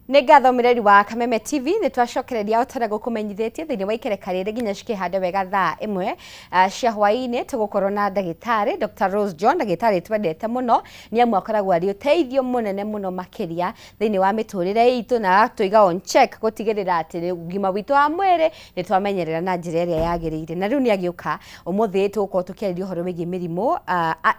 Nĩ ngatho mũreri wa Kameme TV, nĩ twacokereria o ta ũrĩa gũkũmenyithĩtie thĩinĩ wa ikereka rĩrĩ nginya cikĩhande wega thaa 1 cia hwaĩ-inĩ. Tũgũkorwo na ndagĩtarĩ Dr. Rose John, ndagĩtarĩ twendete mũno nĩ amu akoragwo arĩ ũteithio mũnene mũno makĩria thĩinĩ wa mĩtũrĩre itũ na agatũiga on check gũtigĩrĩra atĩ ũgima witũ wa mwĩrĩ nĩ twamenyerera na njĩra ĩrĩa yagĩrĩire. Na rĩu nĩ agĩũka ũmũthĩ, tũgũkorwo tũkĩarĩria ũhoro wĩgiĩ mĩrimũ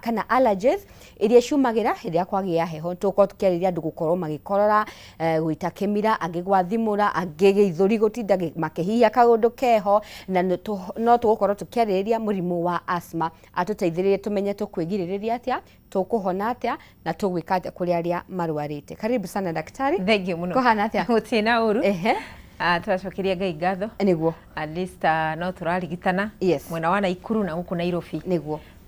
kana allergies iria ciumagĩra hĩndĩ ĩrĩa kwagĩa heho. Tũgũkorwo tũkĩarĩria andũ gũkorwo magĩkorora, gũita kĩmira, angĩ gwathimũra, angĩ gĩthũri gũtinda makĩhihia kaũndũ keho, na no tũgũkorwo tũkĩarĩrĩria mũrimũ wa asthma. Atũteithĩrĩrie tũmenye tũkwĩgirĩrĩria atĩa, tũkũhona atĩa, na tũgwĩka atĩa kũrĩ arĩa marwarĩte. Karibu sana, daktari. Thank you mũno. Kũhana atĩa? Gũtirĩ na ũru. Tũracokeria Ngai ngatho. At least no tũrarigitana mwena wa Naikuru na gũkũ Nairobi.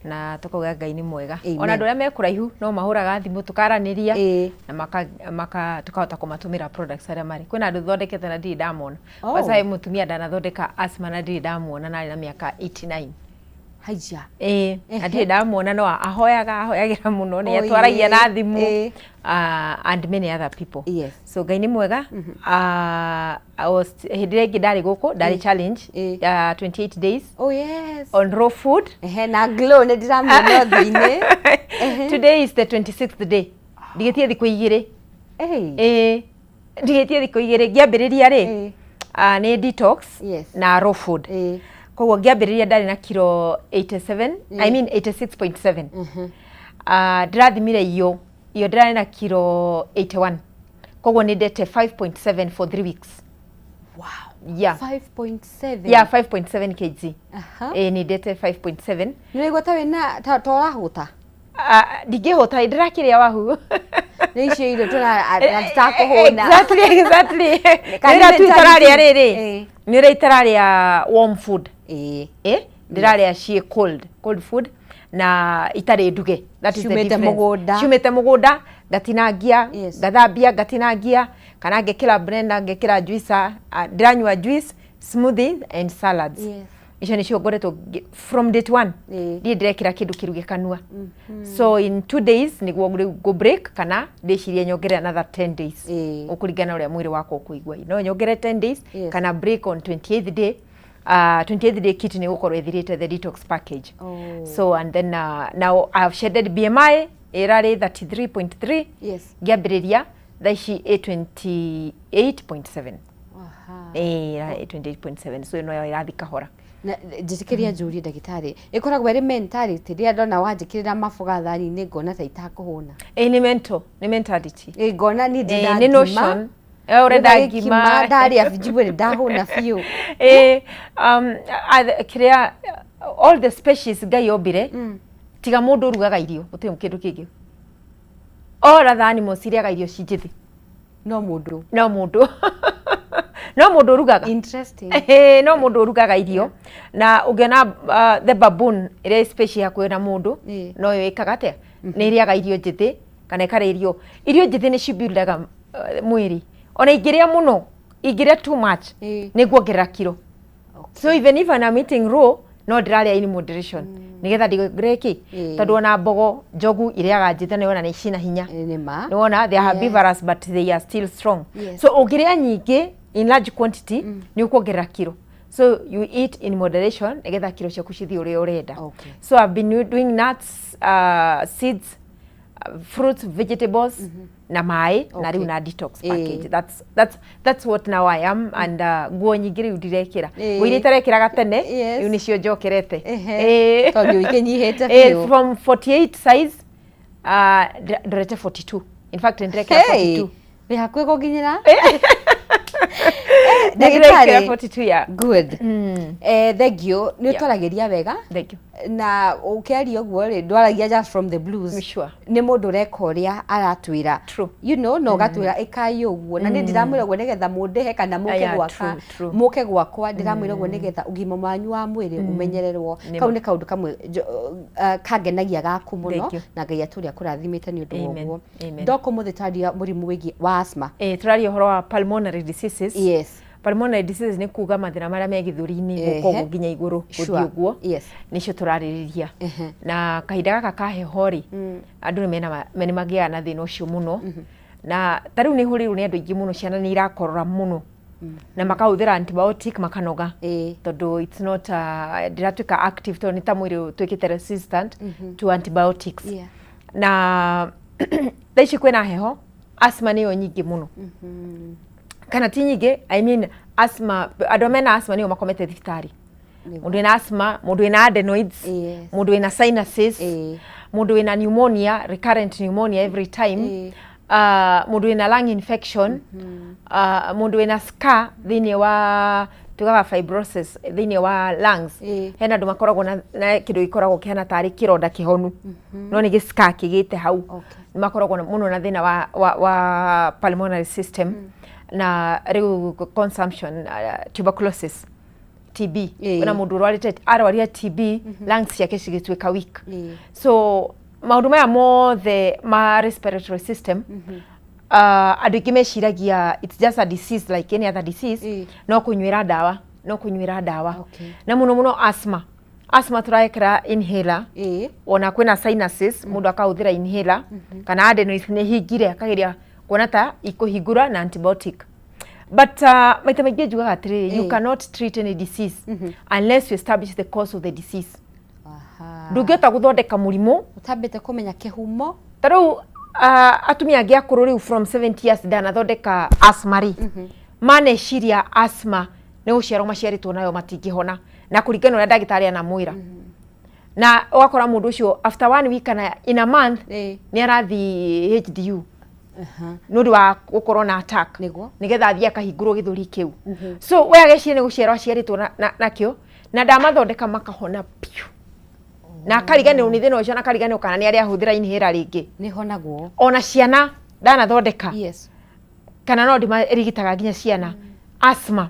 Na tũkauga Ngai nĩ mwega. Amen. Ona andũ arĩa me kũraihu no mahũraga thimũ tũkaranĩria na maka tũkahota kũmatũmĩra products arĩa marĩ. Kwĩna andũ thondekete na ndirĩ ndamona. Kwanza he mũtumia ndanathondeka asthma na ndirĩ ndamuona na arĩ na mĩaka 89. Haija. Ĩĩ, na ndirĩ ndamuona no ahoyaga, ahoyagĩra mũno, nĩ atwaragia na thimũ and many other people. So Ngai nĩ mwega. I was hĩndĩ ĩrĩa ĩngĩ ndarĩ gũkũ ndarĩ challenge ya 28 days on raw food. Ehe, na glow nĩ ndĩramĩona ũthiũ-inĩ. Today is the 26th day. Ndigĩtie thikũ 2. Ĩĩ, ndigĩtie thikũ 2. Ngĩambĩrĩria rĩ, nĩ detox na raw food. Koguo ngĩambĩrĩria ndarĩ na kiro 87, I mean 86.7. Ndĩrathimire iyo iyo ndĩrarĩ na kiro 81, koguo nĩ ndete 5.7 for 3 weeks. Yeah. 5.7. Yeah, 5.7 kg. Ĩĩ, nĩ ndete 5.7. Nĩ ũraigua ta wĩna ta ũrahũta? Ah, ndingĩhũta, ndĩrakĩrĩa wahu. Nĩ icio irio tũra tũtakũhũna. Exactly. Kana Nĩ ũrĩa tu mentality. itararĩa rĩrĩ, nĩ ũrĩa itararĩa warm food. Ndĩrarĩa ciĩ cold, cold food na itarĩ nduge. That is the Ciumĩte difference. mũgũnda. Ciumĩte mũgũnda, ngatinangia, ngathambia, ngatinangia, kana ngekĩra blender, ngekĩra juicer. Ndĩranyua juice, smoothie and salads. Icio nĩcio ngoretwo from date one. Ndirĩ ndĩrekĩra kĩndũ kĩruge kanua. So in 2 days nĩguo rĩu ngũ break, kana ndĩcirie nyongerere another 10 days, ũkũringana na ũrĩa mwĩrĩ wakwa ũkũigua. No nyongere 10 days kana break on 28th day. 28th day kit nĩ gũkorwo ĩthirĩte, the detox package. So and then now I have shedded. BMI ĩrarĩ 33.3 ngĩambĩrĩria, thaa ici ĩ 28.7. Ĩĩ, ĩrarĩ 28.7, so ĩno ĩrathiĩ kahora. Na njĩtĩkĩria njũrie ndagĩtarĩ, ĩkoragwo ĩrĩ mentality? Rĩrĩa ndona wanjĩkĩrĩra maboga thani-inĩ ngona ta itakũhũna. Ĩĩ, nĩ mental, nĩ mentality. Ĩĩ, ngona niĩ Ĩĩ, ndĩna nĩ ngima. Notion. Ũrenda ngima. Ndarĩa njigue nĩ ndahũna biũ. Ĩĩ, kĩrĩa all the species Ngai ombire, tiga mũndũ ũrugaga irio, gũtirĩ kĩndũ kĩngĩ. All other animals irĩaga irio ci njĩthĩ. No mũndũ. No mũndũ ũrugaga. Interesting. Ĩĩ, no mũndũ ũrugaga irio. Na ũngĩona the baboon ĩrĩa species hakuhĩ na mũndũ, no yo ĩkaga atĩa? Nĩ ĩrĩaga irio njĩthĩ kana ĩkarĩa irio njĩthĩ. Nĩ cibuildaga mwĩrĩ. Ona ingĩrĩa mũno, ingĩrĩa too much, nĩ nguongerera kiro. So even if I'm eating raw, no ndĩrarĩa in moderation nĩgetha ndigongerere kĩ, tondũ ona mbogo njogu irĩaga njĩthĩ na nĩ cina hinya. Nĩ ma. Nĩwona they are herbivorous but they are still strong. So ũngĩrĩa nyingĩ in large quantity, nĩ ũkuongerera kiro. So you eat in moderation nĩgetha kiro ciaku cithiĩ ũrĩa ũrenda. So I've been doing nuts, seeds, fruits, vegetables na maĩ na rĩu na detox package. That's what now I am and nguo nyingĩ rĩu ndirekĩra. Nguo iria itarekĩraga tene, rĩu nĩcio njokerete. Tondũ ikĩnyihĩte biũ. From 48 size ndorete 42. In fact, ndĩrekĩra 42. Wĩ hakuhĩ gũkinyĩra. Ndĩrekĩra Ndagĩtarĩ. 42, yeah. Good. Thank you, nĩ ũtwaragĩria wega. Thank you. Na ũkĩaria ũguo rĩ, ndwaragia just from the blues. Nĩ mũndũ ũreka ũrĩa aratwĩra. True. Na ũgatwĩra ĩkai ũguo, na niĩ ndiramwĩra ũguo nĩgetha mũndĩhe kana mũke gwaka true, true. mũke gwakwa. Ndĩramwĩra ũguo nĩgetha ũgima wanyu wa mwĩrĩ ũmenyererwo. Kau nĩ kaũndũ kamwe kangenagia gaku mũno. Thank you. Na Ngai atũrĩa kũrathimĩte nĩ ũndũ wa Amen. ũguo. Amen. Ndoko mũthĩ twaria mũrimũ wĩgiĩ wa asthma. Tũraria ũhoro wa pulmonary diseases. Pulmonary diseases nĩ kuga mathĩna marĩa me gĩthũri-inĩ, gũka ũguo nginya igũrũ gũthiĩ ũguo. Nĩcio tũrarĩrĩria. Na kahinda gaka ka heho rĩ, andũ nĩ mena nĩ magĩaga na thĩna ũcio mũno. Na ta rĩu nĩ hũrĩirwo nĩ andũ aingĩ mũno, ciana nĩ irakorora mũno na makahũthĩra antibiotic makanoga, tondũ it's not ndĩratuĩka active, tondũ nĩ ta mwĩrĩ ũtuĩkĩte resistant to antibiotics. Na thaa ici kwĩna heho, asthma nĩyo nyingĩ mũno, kana ti nyingĩ, I mean asthma, andũ mena asthma nĩo makomete thibitarĩ. Mũndũ wĩna asthma, mũndũ wĩna adenoids, mũndũ wĩna sinuses, mũndũ wĩna pneumonia, recurrent pneumonia every time, mũndũ wĩna lung infection, mũndũ wĩna scar thĩinĩ wa, tugaga fibrosis thĩinĩ wa lungs. Hena andũ makoragwo na kĩndũ gĩkoragwo kĩhana tarĩ kĩronda kĩhonu, no nĩ gĩ-scar kĩgĩte hau. Nĩ makoragwo mũno na thĩna wa pulmonary system. Na rĩu consumption, tuberculosis, TB. Kwĩna mũndũ ũrwarĩte, arwarire TB, lungs ciake cigĩtuĩka weak. So maũndũ maya mothe ma respiratory system, andũ aingĩ meciragia it's just a disease like any other disease, no kũnyuĩra ndawa, no kũnyuĩra ndawa. Na mũno mũno asthma, asthma tũrekĩra inhaler. Ona kwĩna sinuses, mũndũ akahũthĩra inhaler, kana adenoids nĩ hingire, akageria kuona ta ikũhingũra na antibiotic. But maita maingĩ njugaga atĩrĩrĩ, you cannot treat any disease unless you establish the cause of the disease. Ndũngĩhota gũthondeka mũrimũ ũtambĩte kũmenya kĩhumo. Ta rĩu atumia angĩ akũrũ rĩu from 70 years ndanathondeka asthma rĩ, maneciria asthma nĩ gũciarwo maciarĩtwo nayo, matingĩhona, na kũringana ũrĩa ndagĩtarĩ anamwĩra, na ũgakora mũndũ ũcio after one week kana in a month nĩ arathiĩ HDU nĩ ũndũ wa gũkorwo na attack, nĩgetha athiĩ akahingũrwo gĩthũri kĩu. So we ageciria nĩ gũciarwo aciarĩtwo nakĩo, na ndamathondeka makahona piũ, na akariganĩrwo nĩ thĩna ũcio, na akariganĩrwo kana nĩ arĩa ahũthĩra inhaler rĩngĩ. Nĩ honagwo. Ona ciana ndanathondeka, kana no ndĩmarigitaga nginya ciana asthma,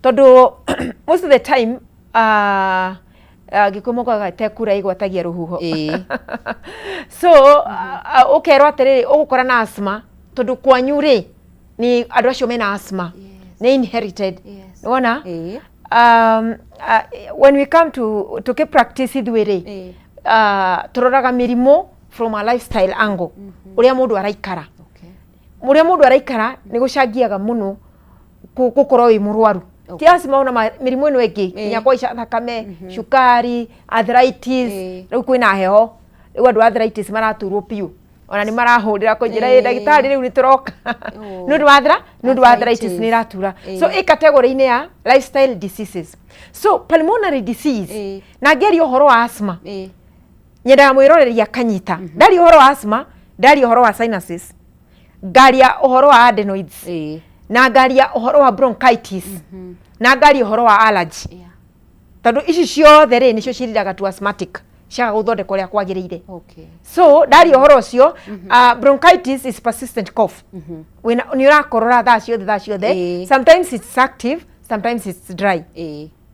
tondũ most of the time Gĩkũyũ mokaga tekura ĩgwatagia rũhuho. So ũkerwo atĩrĩrĩ, ũgũkora na asthma tondũ kwanyu rĩ ni andũ acio mena asthma, nĩ inherited. Wona, when we come to tuki practice ithuĩ rĩ, tũroraga mĩrimũ from a lifestyle angle, ũrĩa mũndũ araikara. Ũrĩa mũndũ araikara nĩ gũcangiaga mũno gũkorwo wĩ mũrwaru. Ti asthma, ona mĩrimũ ĩno ĩngĩ, nginya kũhaica thakame, cukari, arthritis. Rĩu kwĩna heho, rĩu andũ a arthritis maraturwo piũ, ona nĩ marahũrĩra kũnjĩra, "Ĩ ndagĩtarĩ, rĩu nĩ tũroka," nĩ ũndũ wa nĩ ũndũ wa arthritis nĩ ĩratura. So ĩ category-inĩ ya lifestyle diseases. So pulmonary disease, na ngĩaria ũhoro wa asthma, nyendaga mwĩroreria akanyita. Ndaria ũhoro wa asthma, ndaria ũhoro wa sinuses, ngaria ũhoro wa adenoids, na ngaria ũhoro wa bronchitis, na ngaria ũhoro wa allergy, tondũ ici ciothe rĩ nĩcio ciriraga to asthmatic ciaga gũthondekwo ũrĩa kwagĩrĩire. So ndaria ũhoro ũcio, bronchitis is persistent cough. Wĩna nĩ ũrakorora thaa ciothe, thaa ciothe. Sometimes it's active, sometimes it's dry,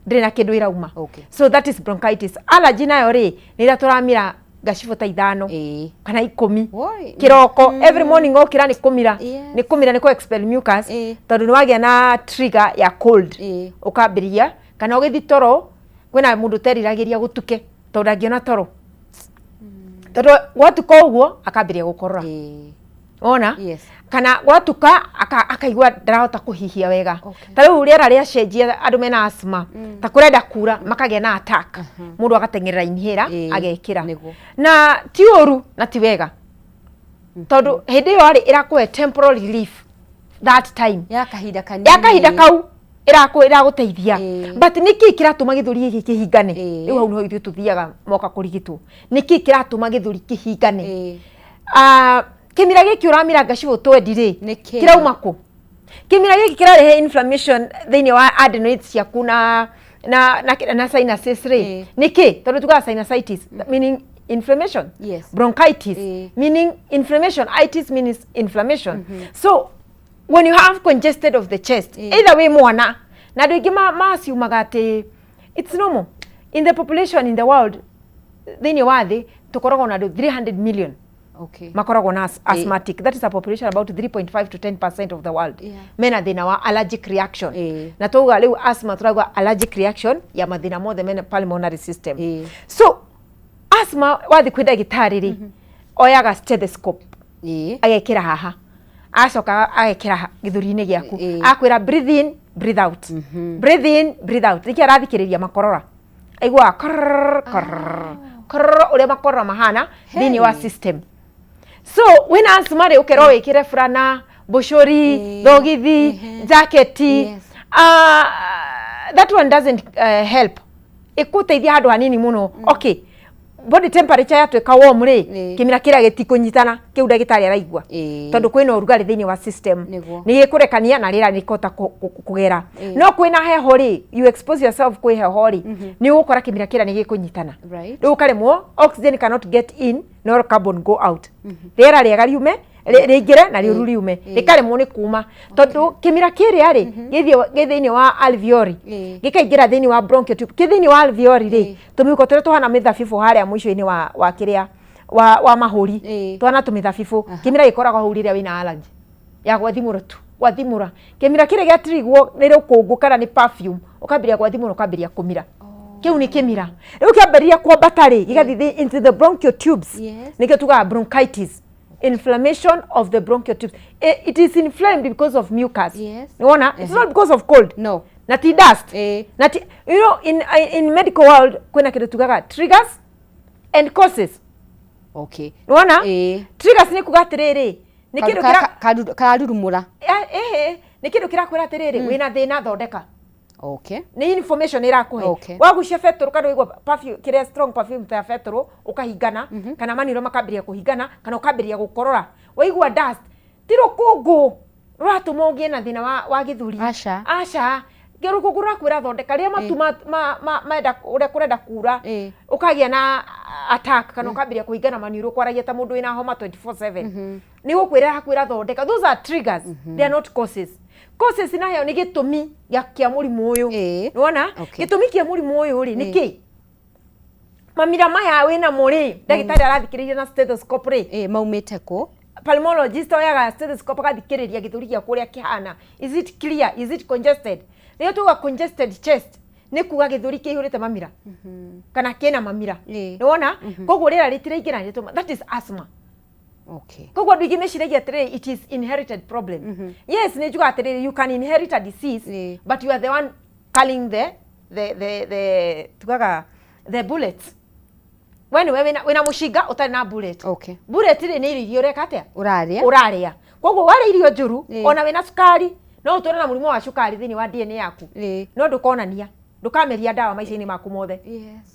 ndĩrĩ na kĩndũ ĩrauma. So that is bronchitis. Allergy nayo rĩ, nĩ ĩrĩa tũramira ngacibũ ta 5 kana 10 Woi. kĩroko, every morning okĩra nĩ kũmira, nĩ kũmira, nĩ kũ expel mucus, tondũ nĩ wagĩa na trigger ya cold, ũkambĩrĩria, kana ũgĩthi toro, kwĩna mũndũ ũteriragĩria gũtuke tondũ ndangĩona toro, tondũ gwatuka ũguo akambĩrĩria gũkorora. Wona? Yes. Kana gwatuka akaigua ndarahota kũhihia wega. Ta rĩu rĩera rĩacenjia, andũ mena asthma, ta kũrenda kura, makagĩa na attack, mũndũ agateng'erera inhaler, agekĩra. Na ti ũru na ti wega, tondũ hĩndĩ ĩyo rĩ ĩrakũhe temporal relief that time. Ya kahinda kanini. Ya kahinda kau ĩragũteithia. But nĩkĩ kĩratũma gĩthũri gĩkĩ kĩhingane? Rĩu hau nĩho ithuĩ tũthiaga moka kũrigitwo, nĩkĩ kĩratũma gĩthũri kĩhingane? Ah, kĩmira gĩkĩ ũramira ngacibũ twendi rĩ, Nĩkĩ? kĩrauma kũ? Kĩmira gĩkĩ kĩrarehe inflammation thĩinĩ wa adenoids ciaku na sinuses rĩ, nĩkĩ? Tondũ tugaga sinusitis meaning inflammation, bronchitis meaning inflammation, itis means inflammation. So when you have congested of the chest, either wĩ mwana, na andũ aingĩ maciumaga atĩ it's normal in the population in the world, thĩinĩ wa thĩ tũkoragwo na andũ 300 million makoragwo na asthmatic. That is a population about 3.5 to 10% of the world mena thĩna wa allergic reaction. Na twauga rĩu asthma, tũrauga allergic reaction ya mathĩna mothe mena pulmonary system. So asthma, wathiĩ kwĩ ndagĩtarĩ rĩ, oyaga stethoscope, agekĩra haha, Acoka agekĩra gĩthũri-inĩ gĩaku. Akwĩra, "Breathe in, breathe out, breathe in, breathe out." Nĩkĩo arathikĩrĩria makorora, aiguaga korr korr korr, ũrĩa makorora mahana thĩinĩ wa system. So wĩna asthma rĩ, ũkerwo wĩkĩre burana, mbũcũri, thogithi, jaketi. That one doesn't help, ĩkũteithia handũ hanini mũno. Okay, body temperature yatuĩka warm rĩ, kĩmira kĩrĩa gĩtikũnyitana kĩu ndagĩtarĩ araigua, tondũ kwĩna ũrugarĩ thĩinĩ wa system. Nĩ gĩkũrekania na rĩera rĩkũhota kũgera. No kwĩna heho rĩ, you expose yourself kwĩ heho rĩ, nĩ ũgũkora kĩmira kĩrĩa nĩ gĩkũnyitana. Rĩu ũkaremwo, oxygen cannot get in nor carbon go out. Rĩera rĩega riume, rĩingĩre na rĩũru riume, rĩkaremwo nĩ kuma tondũ kĩmira kĩrĩa rĩ gĩthiĩ gĩ thĩinĩ wa alveoli, gĩkaingĩra thĩinĩ wa bronchial tube. Kĩ thĩinĩ wa alveoli rĩ, tũmĩhuko tũrĩa tũhana mĩthabibũ harĩa mũico-inĩ wa kĩrĩa wa mahũri, twana tũmĩthabibũ, kĩmira gĩkoragwo hau rĩrĩa wĩna allergy ya gwathimũra tu. Gwathimũra kĩmira kĩrĩa gĩatirigwo nĩ rũkũngũ kana nĩ perfume, ũkambĩrĩria gwathimũra, ũkambĩrĩria kũmira. Kĩu nĩ kĩmira. Rĩu kĩambĩrĩria kwambata rĩ, gĩgathiĩ into the bronchial tubes. Nĩkĩo tugaga bronchitis, inflammation of the bronchial tubes. It is inflamed because of mucus. Nĩwona, it's not because of cold No. na ti dust na ti, in medical world kwĩna kĩndũ tugaga triggers and causes. Nĩwona, triggers nĩ kuga atĩrĩrĩ, nĩ kĩndũ kĩra Kararurumũra. Ehe, nĩ kĩndũ kĩrakwĩra atĩrĩrĩ, wĩna thĩna, thondeka. Nĩ information ĩrakũhe. Wagucia betũrũ kana waigua perfume, kĩrĩa strong perfume ta ya betũrũ, ũkahingana kana maniũrũ makambĩrĩria kũhingana kana ũkambĩrĩria gũkorora. Waigua dust, ti rũkũngũ rũratũma ũgĩe na thĩna wa gĩthũri. Aca. Aca, rũkũngũ rũrakwĩra thondeka. Rĩrĩa matu menda ũrĩa kũrenda kura, ũkagĩa na attack kana ũkambĩrĩria kũhingana maniũrũ, kwaragia ta mũndũ wĩna homa 24/7, nĩ gũkwĩra ĩrakwĩra thondeka. Those are triggers, they are not causes. Causes nayo nĩ gĩtũmi kĩa mũrimũ ũyũ. Nĩwona? Gĩtũmi kĩa mũrimũ ũyũ rĩ, nĩ kĩ mamira maya wĩnamo rĩ, ndagĩtarĩ arathikĩrĩria na stethoscope rĩ, Maumĩte kũ? Pulmonologist oyaga stethoscope agathikĩrĩria gĩthũri gĩaku ũrĩa kĩhana. Is it clear? Is it congested? Rĩrĩa tuga congested chest, nĩ kuga gĩthũri kĩihũrĩte mamira kana kĩna mamira. Nĩwona? Koguo rĩera rĩtiraingĩra rĩtũma, that is asthma. Koguo andũ aingĩ meciragia atĩrĩrĩ, it is inherited problem. Yes, nĩ njugaga atĩrĩrĩ, you can inherit a disease, but you are the one culling the tugaga the bullets. We nĩwe wĩna mũcinga ũtarĩ na bullet. Bullet rĩ, nĩ irio iria ũreka atĩa? Ũrarĩa. Ũrarĩa. Koguo warĩa irio njũru, ona wĩna cukari, no ũtũre na mũrimũ wa cukari thĩinĩ wa DNA yaku, no ndũkonania, ndũkameria ndawa maica-inĩ maku mothe,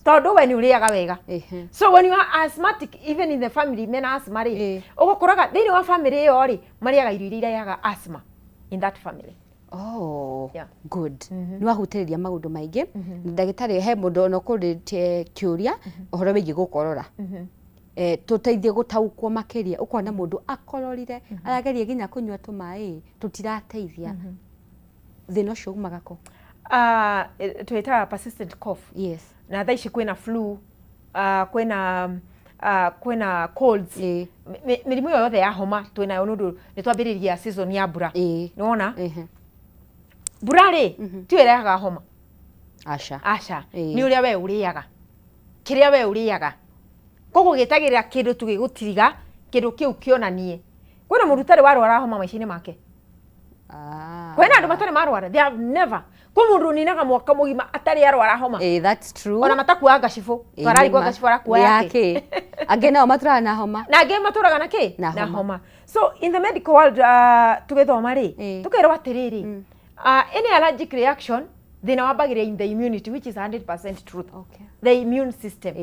tondũ we nĩ ũrĩaga wega. So when you are asthmatic, even in the family mena asthma rĩ, ũgũkoraga thĩinĩ wa family ĩyo rĩ, marĩaga irio iria irehaga asthma in that family. Oh, good. Nĩ wahutĩrĩria maũndũ maingĩ. Ndagĩtarĩ, he mũndũ ona ũkũrĩtie kĩũria ũhoro wĩgiĩ gũkorora. Tũteithie gũtaũkwo makĩria. Ũkona mũndũ akororire, arageria nginya kũnyua tũmaĩ, tũtirateithia. Thĩna ũcio umaga kũ? Twĩtaga persistent cough. Na thaa ici kwĩna flu, kwĩna colds, mĩrimũ ĩyo yothe ya homa twĩnayo nĩ ũndũ nĩ twambĩrĩria season ya mbura. Nĩwona, mbura rĩ, tiyo ĩrehaga homa. Aca. Aca. Nĩ ũrĩa we ũrĩaga, kĩrĩa we ũrĩaga. Koguo gĩtagĩrĩra kĩndũ tu gĩgũtiriga kĩndũ kĩu kĩonanie. Kwĩna mũndũ ũtarĩ warwara homa maica-inĩ make? Kwĩna andũ matarĩ marwara, they have never. Kwĩ mũndũ ũninaga mwaka mũgima atarĩ arwara homa. That's true. Ona matakuaga ngacibũ. Twararigwo Nĩ ma. ngacibũ arakua Nĩ yake. yake. Angĩ nao matũraga na homa. Na angĩ matũraga na kĩ? Na homa. Homa. So in the medical world, tũgĩthoma rĩ, tũkerwo atĩrĩrĩ, any allergic reaction, thĩna wambagĩrĩria in the immunity, which is 100% truth. The immune system.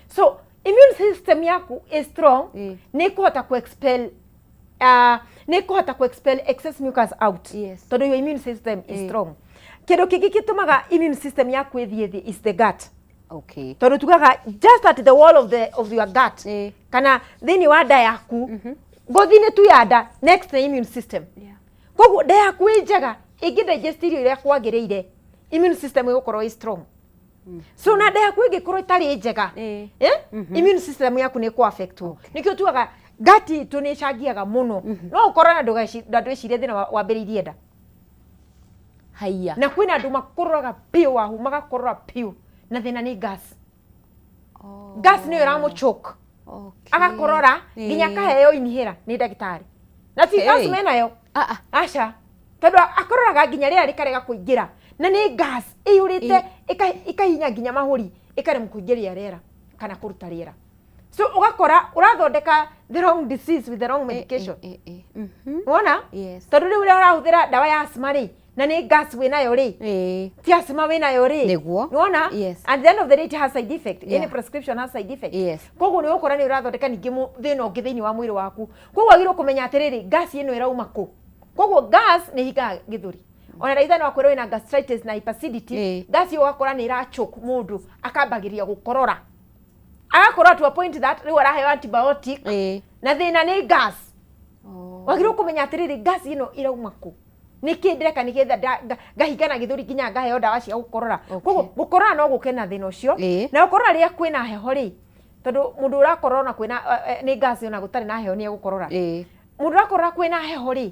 So immune system yaku is strong, nĩ ĩkũhota ku expel nĩ ĩkũhota ku expel excess mucus out, tondũ your immune system is strong. Kĩndũ kĩngĩ gĩtũmaga immune system yaku ĩthiĩ thĩ is the gut, tondũ tugaga just at the wall of your gut, kana thĩinĩ wa nda yaku, ngothi-inĩ tu ya nda, next nĩ immune system. Koguo nda yaku ĩ njega, ĩngĩ digest irio iria kwagĩrĩire, immune system ĩgũkorwo ĩ strong. So na nda yaku ĩngĩkorwo ĩtarĩ njega, immune system yaku nĩ ĩkũ-affectwo. Nĩkĩo tugaga gut itũ nĩ ĩcangiaga mũno. No ũkorwo na na ndwĩcirie thĩna wambĩrĩirie nda. Haiya. Na kwĩna andũ makũrũraga biũ, wahu magakorora biũ, na thĩna nĩ gas. Gas nĩyo ĩramũchoke, agakorora nginya akaheo inhaler nĩ ndagĩtarĩ. Na ti Hey. asthma enayo. Ah, ah. Aca, tondũ akororaga nginya rĩera rĩkarega kũingĩra, na nĩ gas ĩiyũrĩte, ĩkahinya nginya mahũri, ĩkaremwo kũingĩria rĩera kana kũruta rĩera. So ũgakora ũrathondeka the wrong disease with the wrong medication. Wona? Yes. Tondũ rĩu ũrĩa ũrahũthĩra ndawa ya asthma rĩ, na nĩ gas wĩnayo rĩ, ti asthma wĩnayo rĩ. Nĩwona? Yes. At the end of the day it has side effect. Any prescription has side effect. Koguo nĩ ũgũkora nĩ ũrathondeka ningĩ thĩna ũngĩ thĩinĩ wa mwĩrĩ waku. Koguo wagĩrĩirwo kũmenya atĩrĩrĩ, gas ĩno ĩrauma kũ? Koguo gas nĩ ĩhingaga gĩthũri. Ona ndagĩtarĩ no akwĩre wĩna gastritis na hyperacidity, gas ĩyo ũgakora nĩ ĩrachoke mũndũ, akambagĩria gũkorora, agakorora to a point that rĩu araheo antibiotic, na thĩna nĩ gas. Wagĩrĩirwo kũmenya atĩrĩrĩ, gas ĩno ĩrauma kũ? Nĩkĩ ndĩreka nĩgetha ngahingana gĩthũri nginya ngaheo ndawa cia gũkorora? Koguo gũkorora no gũke na thĩna ũcio. Na gũkorora rĩrĩa kwĩna heho rĩ, tondũ mũndũ ũrakorora ona kwĩna nĩ gas, ona gũtarĩ na heho nĩ egũkorora. Mũndũ ũrakorora kwĩna heho rĩ,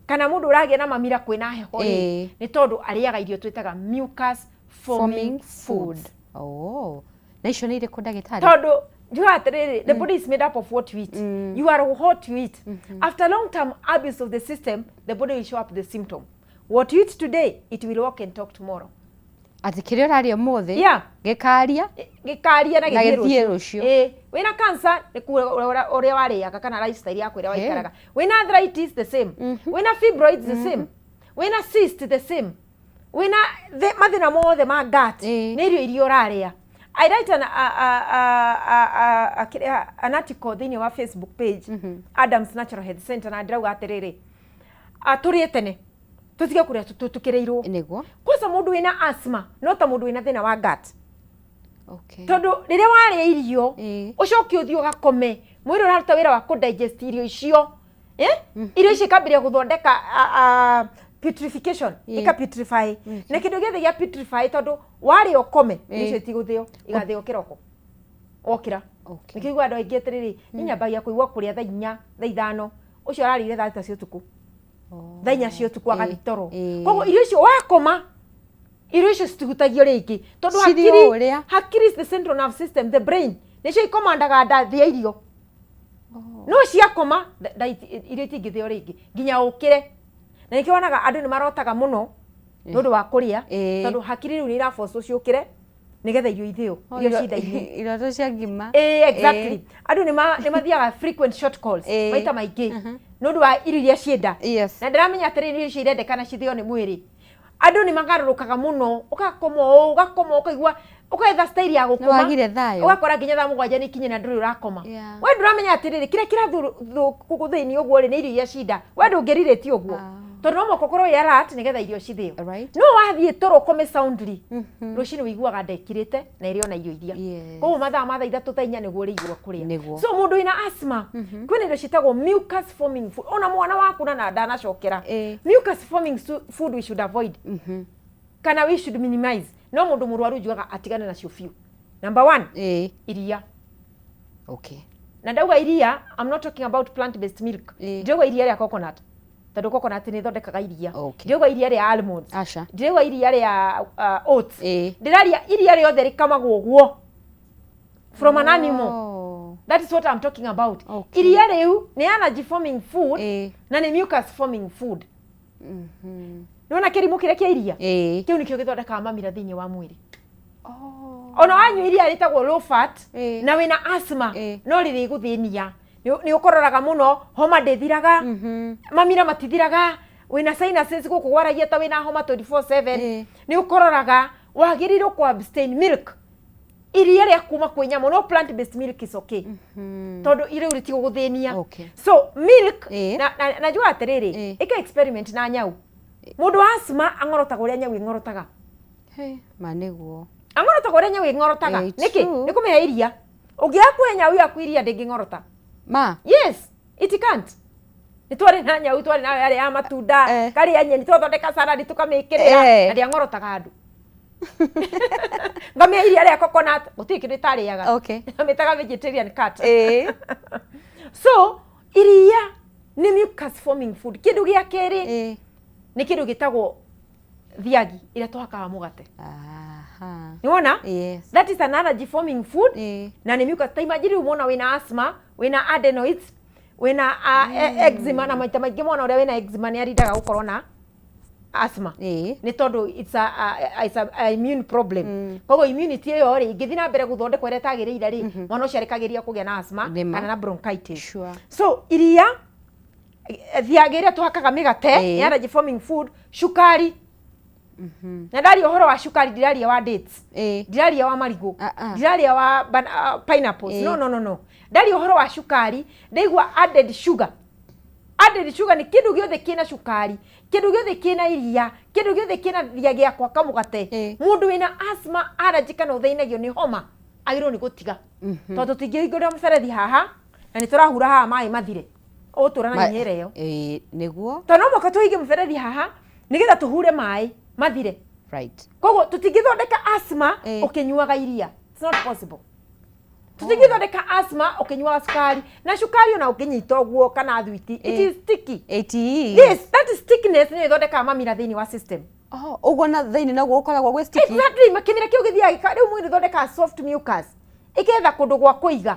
kana mũndũ ũragĩa na mamira kwĩna heho rĩ, nĩ tondũ arĩaga irio twĩtaga mucus forming forming foods. Food. Oh. Na icio nĩ irĩkũ, ndagĩtarĩ? Tondũ njuga atĩrĩrĩ, the body is made up of what you eat. You are what you eat. After long term abuse of the system, the body will show up the symptom. What you eat today, it will walk and talk tomorrow. Atĩ kĩrĩa ũrarĩa ũmũthĩ gĩkaria gĩkaria na na gĩthiĩ gĩthiĩ rũciũ. Rũciũ. Ĩĩ, wĩna cancer nĩ kuga ũrĩa warĩaga kana lifestyle yaku ĩrĩa waikaraga. Wĩna arthritis, the same. Wĩna fibroids, the same. Wĩna cyst, the same. Wĩna mathĩna mothe ma gut, nĩ irio iria ũrarĩa. I write an, a, a, a, a, a, a, kĩrĩa- an article thĩinĩ wa Facebook page, Adams Natural Health Center, na ndĩrauga atĩrĩrĩ, tũrĩe tene, tũtige kũrĩa tũkĩrĩirwo. Kwanza mũndũ wĩna asthma no ta mũndũ wĩna thĩna wa gut, tondũ rĩrĩa warĩa irio, ũcoke ũthiĩ ũgakome, mwĩrĩ ũraruta wĩra wa kũ digest irio icio, eh? Irio icio ikambĩrĩria gũthondeka putrefaction, ika putrefy, na kĩndũ gĩothe gĩa putrefy, tondũ warĩa ũkome, irio icio itigũthĩo, igathĩo kĩroko wokĩra. Nĩkĩo igua andũ aingĩ atĩrĩrĩ, niĩ nyambagia kũigua kũrĩa thaa 4, thaa 5. Ũcio ararĩire thaa 6 cia ũtukũ, thaa 4 cia ũtukũ, agathiĩ toro. Koguo irio icio wakoma, irio icio citihutagio rĩngĩ, tondũ Cirĩ hakiri o ũrĩa. Hakiri is the central nerve system, the brain, nĩcio ikomandaga nda thĩa irio. No ciakoma, irio itingĩthĩo rĩngĩ nginya ũkĩre. Na nĩkĩo wonaga andũ nĩ marotaga mũno nĩ ũndũ wa kũrĩa, tondũ hakiri rĩu nĩ iraforcwo ciũkĩre nĩgetha irio ithĩo, irio ci nda-inĩ. Iroto cia ngima. Ĩĩ, exactly. Andũ nĩ mathiaga frequent short calls maita maingĩ nĩ ũndũ wa irio iria cienda. Na ndĩramenya atĩrĩrĩ, irio icio irendekana cithĩo nĩ mwĩrĩ. Andũ nĩ magarũrũkaga mũno, ũgakoma ũũ, ũgakoma, ũkaigua ũkaetha style ya gũkoma. Wagire thayũ. Ũgakora nginya thaa 7 nĩ ikinye na ndũrĩ ũrakoma. We ndũramenya atĩrĩrĩ, kĩrĩa kĩrathũkũ thĩinĩ ũguo rĩ, nĩ irio iria cinda. We ndũngĩrirĩtie ũguo, tondũ no mũhaka ũkorwo wĩ alert nĩgetha irio cithĩo. No wathiĩ toro ũkome soundly, rũcinĩ ũiguaga nda ĩkirĩte na ĩrĩ ona irio iria. Koguo mathaa ma thaa 3, thaa 4 nĩguo ũrĩigua kũrĩa. So mũndũ wĩna asthma, kwĩna irio ciĩtagwo mucus forming food. Ona mwana waku na ndanacokera, mucus forming food we should avoid kana we should minimize. No mũndũ mũrwaru njugaga atigane nacio biũ. Number one, iria. Na ndauga iria, I'm not talking about plant based milk. Ndĩrauga iria rĩa coconut, tondũ coconut nĩ ĩthondekaga iria. Ndĩrauga iria rĩa almonds. Aca. Ndĩrauga iria rĩa oats. Ndĩraria iria rĩothe rĩkamagwo ũguo from an animal. That is what I'm talking about. Iria rĩu nĩ allergy forming food na nĩ mucus forming food. Nĩwona kĩrimũ kĩrĩa kĩa iria, kĩu nĩkĩo gĩthondekaga mamira thĩinĩ wa mwĩrĩ. Ona wanyua iria rĩtagwo low fat na wĩna asthma, no rĩrĩgũthĩnia. Nĩ ũkororaga mũno, homa ndĩthiraga, mamira matithiraga, wĩna sinuses gũkũ gwaragia ta wĩna homa 24/7. Nĩ ũkororaga. Wagĩrĩirwo kũ abstain milk, iria rĩa kuma kwĩ nyamũ. No plant based milk is okay, tondũ rĩu rĩtigũgũthĩnia. So milk, na njuga atĩrĩrĩ, ĩka experiment na nyau. Mũndũ wa asthma ang'orotaga ũrĩa nyau ĩng'orotaga. Hey, ma nĩguo. Ang'orotaga ũrĩa nyau ĩng'orotaga. Nĩkĩ? True. Nĩ kũmĩhe iria. Ũngĩaga kũhe nyau yaku iria, ndĩngĩng'orota. Ma. Yes, it can't. Nĩ twarĩ na nyau, twarĩ nayo yarĩ ya matunda, karĩa nyeni, twathondeka salad tũkamĩkĩrĩra, na ndĩang'orotaga andũ. Ngamĩhe iria rĩa coconut, gũtirĩ kĩndũ ĩtarĩaga. Amĩtaga vegetarian cat. So iria nĩ mucus forming food. Kĩndũ gĩa kerĩ nĩ kĩndũ gĩtagwo thiagi ĩrĩa tũhakaga mũgate. Nĩwona? Yes. That is an allergy forming food na nĩ mucus. Ta imagine rĩu mwana wĩna asthma, wĩna adenoids, Wĩna eczema, na maita maingĩ mwana ũrĩa wĩna eczema nĩ arindaga gũkorwo na asthma, nĩ tondũ it's a immune problem. Koguo immunity ĩyo rĩ, ĩngĩthiĩ na mbere gũthondekwo ĩrĩa ĩtagĩrĩire rĩ, mwana ũcio arĩkagĩria kũgĩa na asthma Nĩma. kana na bronchitis. So iria, thiagĩ ĩrĩa tũhakaga mĩgate, nĩ allergy forming food. Cukari, na ndaria ũhoro wa cukari, ndiraria wa dates, ndiraria wa marigũ, Ah, ah. ndiraria wa pineapples. No, no, no, no, ndaria ũhoro wa cukari, ndaigua added sugar. Added sugar nĩ kĩndũ gĩothe kĩna cukari, kĩndũ gĩothe kĩna iria, kĩndũ gĩothe kĩna thiagĩ gĩa gwaka mũgate. Mũndũ wĩna asthma, allergy kana ũthĩnagio nĩ homa agĩrĩirwo nĩ gũtiga, tondũ tũtingĩhingũrĩra mũberethi haha na nĩ tũrahura haha maĩ mathire, ũgũtũra na nyinyĩra ĩyo. Ĩĩ, nĩguo. Tondũ no mũhaka tũhinge mũberethi haha nĩgetha tũhure maĩ mathire. Koguo tũtingĩthondeka asthma ũkĩnyuaga iria. It's not possible. Tũtingĩthondeka asthma ũkĩnyuaga cukari, na cukari ona ũkĩnyita ũguo kana thwiti, it is sticky. It is. Yes, that stickiness nĩyo ĩthondekaga mamira thĩinĩ wa system. Oh, ũguo na thĩinĩ noguo gũkoragwo gwĩ sticky. Exactly, makĩmira kĩu gĩthiaga rĩu mwĩrĩ ũthondekaga soft mucus, ĩketha kũndũ gwa kũiga.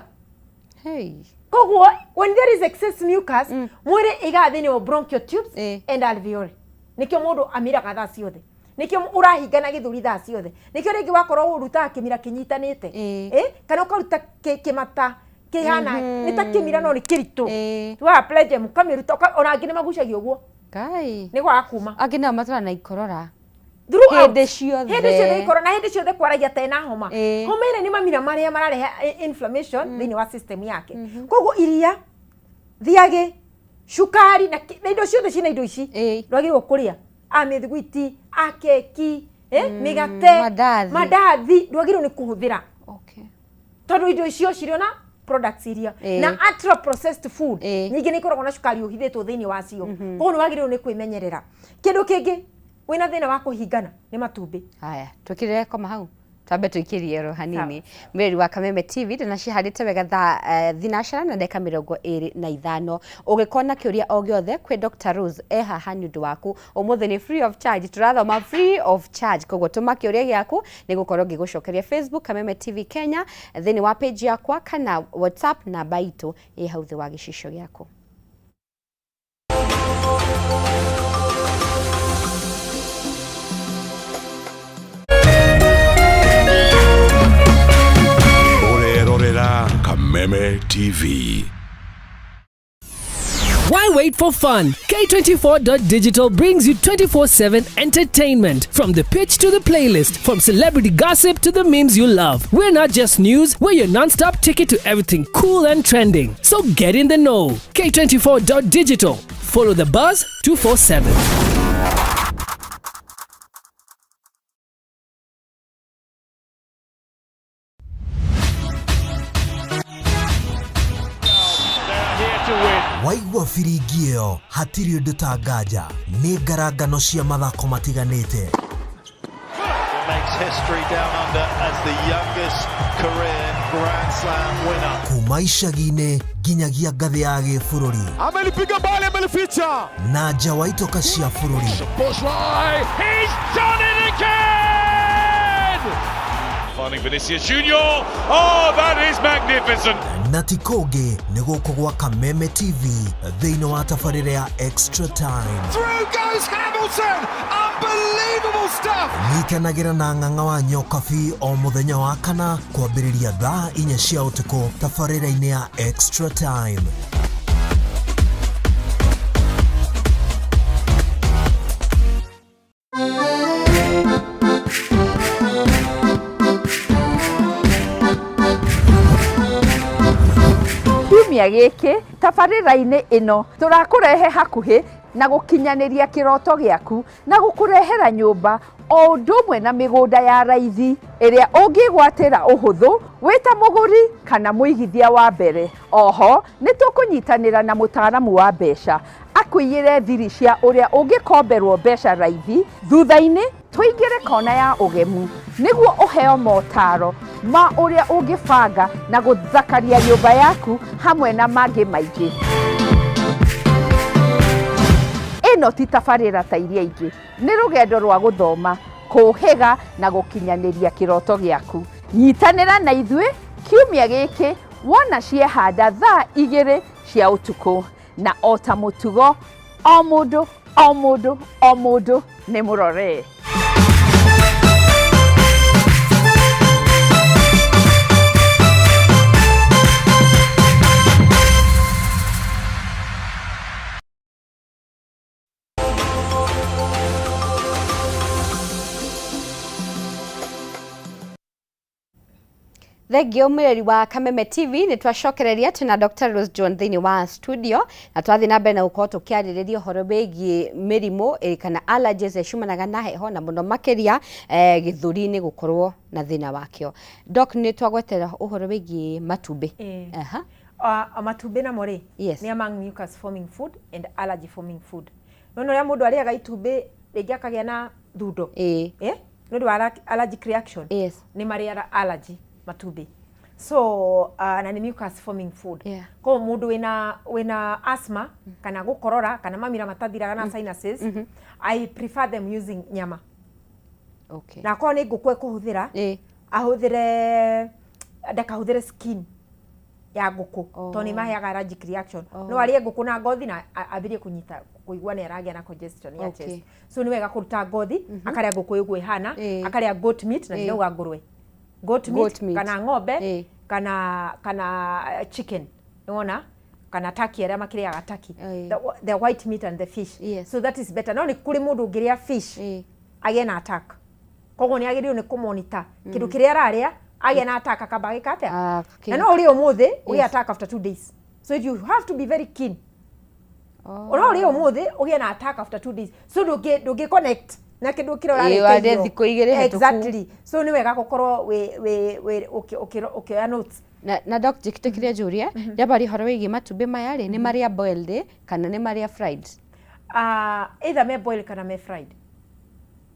Hey. Koguo when there is excess mucus, mwĩrĩ ĩigaga thĩinĩ wa bronchial tubes and alveoli. Nĩkĩo mũndũ amiraga thaa ciothe, nĩkĩo ũrahingana gĩthũri thaa ciothe, nĩkĩo rĩngĩ wakorwo ũrutaga kĩmira kĩnyitanĩte. Kana ũkaruta kĩmata kĩhana nĩ ta kĩmira no nĩ kĩritũ. Wa pledge ũkamĩruta, ona angĩ nĩ magucagia ũguo. Ngai. Nĩ gwaga kuma. Angĩ nao matũra na ikorora. Throughout. Hĩndĩ ciothe. Hĩndĩ ciothe ikoro, na hĩndĩ ciothe kwaragia ta ena homa. Homa ĩrĩa nĩ mamira marĩa mararehe inflammation thĩinĩ wa system yake. Koguo iria, thiagĩ, cukari na indo ciothe cina indo ici, ndwagĩrĩirwo kũrĩa a mĩthiguiti, a keki, mĩgate, mandathi. Mandathi ndwagĩrĩirwo nĩ kũhũthĩra, tondũ indo icio cirĩ ona products iria na ultra processed food nyingĩ nĩ ikoragwo na cukari ũhithĩtwo thĩinĩ wacio. Koguo nĩ wagĩrĩirwo nĩ kwĩmenyerera. Kĩndũ kĩngĩ wĩna thĩna wa kũhingana nĩ matumbĩ. Haya, twĩkĩrĩre koma hau, twambe tũikĩrie ro hanini. Mwĩrori wa Kameme TV, ndĩnacihandĩte wega thaa 8 na ndagĩka 25. Ũngĩkorwo na kĩũria o gĩothe kwĩ Dr. Rose, e haha nĩ ũndũ waku. Ũmũthĩ nĩ free of charge, tũrathoma free of charge. Koguo tũma kĩũria gĩaku, nĩ gũkorwo ngĩgũcokeria Facebook Kameme TV Kenya, thĩinĩ wa page yakwa, kana WhatsApp namba itũ ĩ hau thĩ wa gĩcicio gĩaku. Ũrerorera Kameme TV. Why wait for fun? K24.digital brings you 24/7 entertainment. From the pitch to the playlist, from celebrity gossip to the memes you love. We're not just news, we're your non stop ticket to everything cool and trending. So get in the know. K24.digital. Follow the buzz 247. Waigua biringi ĩyo, hatirĩ ũndũ ta nganja, nĩ ngarangano cia mathako matiganĩte. Makes history down under as the youngest career Grand Slam winner. Kuma icagi-inĩ nginyagia ngathĩ ya gĩbũrũri. Amelipiga bali, amelificha. Na nja wa itoka cia bũrũri. Bushrai, he's done it again! Finding Vinicius Junior. Oh, that is magnificent. Na ti kũngĩ, nĩ gũkũ gwa Kameme TV, thĩinĩ wa tabarĩra ya Extra Time. Through goes Hamilton. Unbelievable stuff. Nyitanagĩra na Ng'ang'a wa Nyokabi o mũthenya wa kana kwambĩrĩria thaa 4 cia ũtukũ tabarĩra-inĩ ya Extra Time. Kiumia gĩkĩ tabarĩra-inĩ ĩno tũrakũrehe hakuhĩ na gũkinyanĩria kĩroto gĩaku na gũkũrehera nyũmba o ũndũ ũmwe na mĩgũnda ya raithi ĩrĩa ũngĩgwatĩra ũhũthũ wĩ ta mũgũri kana mũigithia wa mbere. Oho nĩ tũkũnyitanĩra na mũtaaramu wa mbeca akũiyĩre thiri cia ũrĩa ũngĩkomberwo mbeca raithi. Thutha-inĩ tũingĩre kona ya ũgemu nĩguo ũheo motaro ma ũrĩa ũngĩbanga na gũthakaria nyũmba yaku, hamwe na mangĩ maingĩ. Ĩno ti tabarĩra ta iria ingĩ, nĩ rũgendo rwa gũthoma, kũũhĩga na gũkinyanĩria kĩroto gĩaku. Nyitanĩra na ithuĩ kiumia gĩkĩ wona ciehanda thaa 2. Cia ũtukũ na o ta mũtugo o mũndũ o mũndũ o mũndũ nĩ mũrore. Thengio mwĩrori wa Kameme TV nĩ twacokereria twĩna Dr. Rose John thĩinĩ wa studio na twathiĩ na mbere na gũkorwo tũkĩarĩrĩria ũhoro wĩgiĩ mĩrimũ kana allergies ĩrĩa ciumanaga na heho na mũno makĩria gĩthũri-inĩ gũkorwo na thĩna wakĩo. Doc, nĩ twagwetera ũhoro wĩgiĩ matumbĩ. Aha. Matumbĩ namo rĩ, nĩ among mucus forming food and allergy forming food. Nĩ wona ũrĩa mũndũ arĩaga itumbĩ rĩngĩ akagĩa na thundo? Nĩ ũndũ wa allergic reaction. Nĩ marĩ allergy matumbĩ. So na nĩ mucus forming food. Koguo mũndũ wĩna asthma kana gũkorora kana mamira matathiraga na sinuses, I prefer them using nyama. Na akorwo nĩ ngũkũ ekũhũthĩra, ahũthĩre, ndakahũthĩre skin ya ngũkũ tondũ nĩ maheaga allergic reaction. No arĩe ngũkũ na ngothi na ambĩrĩrie kũnyita kũigua nĩ aragĩa na congestion ya chest. So nĩ wega kũruta ngothi, akarĩa ngũkũ ũguo ĩhana, akarĩa goat meat, na ndinauga ngũrwe. Goat meat, Goat meat. Kana ng'ombe, kana chicken, nĩwona? Kana turkey, arĩa makĩrĩaga turkey. The white meat and the fish. So that is better. No nĩ kũrĩ mũndũ ũngĩrĩa fish agĩe na attack. Koguo nĩ agĩrĩirwo nĩ kũmonitor kĩndũ kĩrĩa ararĩa, agĩa na attack akamba agĩka atĩa? Na no ũrĩe ũmũthĩ ũgĩe attack after 2 days. So you have to be very keen. No ũrĩe ũmũthĩ ũgĩe na attack after 2 days. So ndũngĩ connect na kĩndũ kĩrĩa Ĩĩ, ũrarĩte warĩa irio. thikũ igĩrĩ hĩtũku. Exactly. So nĩ wega gũkorwo wĩ ũkĩoya notes. Na doc, njĩtĩkĩre njũrie, ndambaria ũhoro wĩgiĩ matumbĩ maya rĩ, nĩ marĩa boiled kana nĩ marĩa fried? Either me boil kana me fried.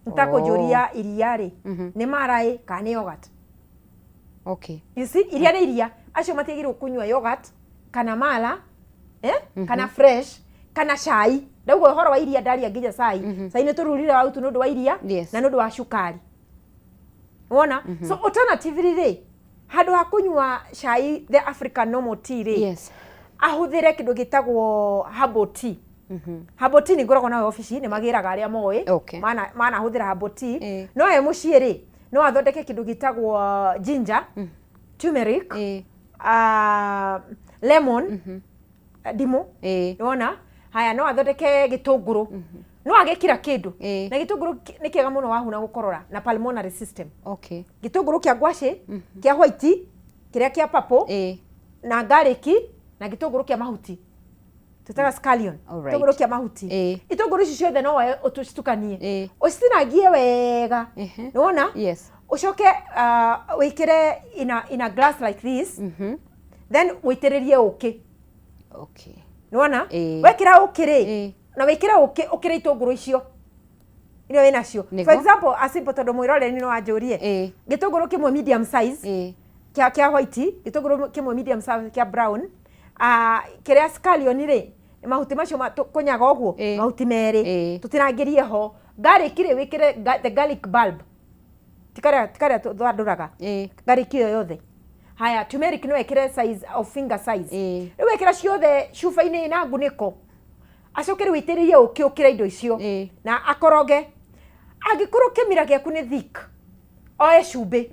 Ntakũnjũria iria rĩ, nĩ mara ĩ kana nĩ yogurt? You see, iria nĩ iria. Acio matiagĩrĩirwo kũnyua yogurt kana mala, kana fresh kana cai. Ndauga ũhoro wa iria, ndaria nginya cai. Cai nĩ tũrurire wautu nĩ ũndũ wa iria na nĩ ũndũ wa cukari. Wona? So alternatively rĩ, handũ ha kũnyua cai, the African normal tea rĩ, ahũthĩre kĩndũ gĩtagwo herbal tea. Herbal tea nĩ ngoragwo nayo obici, nĩ magĩraga arĩa moĩ manahũthĩra herbal tea. No we mũciĩ rĩ, no athondeke kĩndũ gĩtagwo ginger, turmeric, lemon, ndimũ. Nĩwona? Haya, no athondeke gĩtũngũrũ, no agĩkira kĩndũ na gĩtũngũrũ nĩ kĩega mũno wahuna gũkorora na pulmonary system. Gĩtũngũrũ kĩa ngwacĩ, kĩa white, kĩrĩa kĩa purple, na garlic, na gĩtũngũrũ kĩa mahuti tũtaga scallion. Gĩtũngũrũ kĩa mahuti. Itũngũrũ ici ciothe no woe ũcitukanie, ũcitinangie wega. Nĩwona? Yes. Ũcoke wĩkĩre in a glass like this, then wĩitĩrĩrie ũkĩ. Nĩwona? Wekĩra ũkĩ rĩ, na wĩkĩre ũkĩ ũkĩre itũngũrũ icio iria wĩ nacio. For example, a simple, tondũ mwĩroreri no anjũrie, gĩtũngũrũ kĩmwe medium size kĩa white, gĩtũngũrũ kĩmwe medium size kĩa brown, kĩrĩa scallion rĩ, mahuti macio kũnyaga ũguo, mahuti merĩ, tũtinangĩrie ho. Garlic rĩ, wĩkĩre the garlic bulb, ti karĩa tũthandũraga, garlic ĩyo yothe. Haya, turmeric no ĩkĩre size of finger size. Rĩu wekĩra ciothe cuba-inĩ na ngunĩko, acoke rĩu wĩitĩrĩrie ũkĩ ũkĩre indo icio na akoroge. Angĩkorwo kĩmira gĩaku nĩ thick, oe cumbĩ.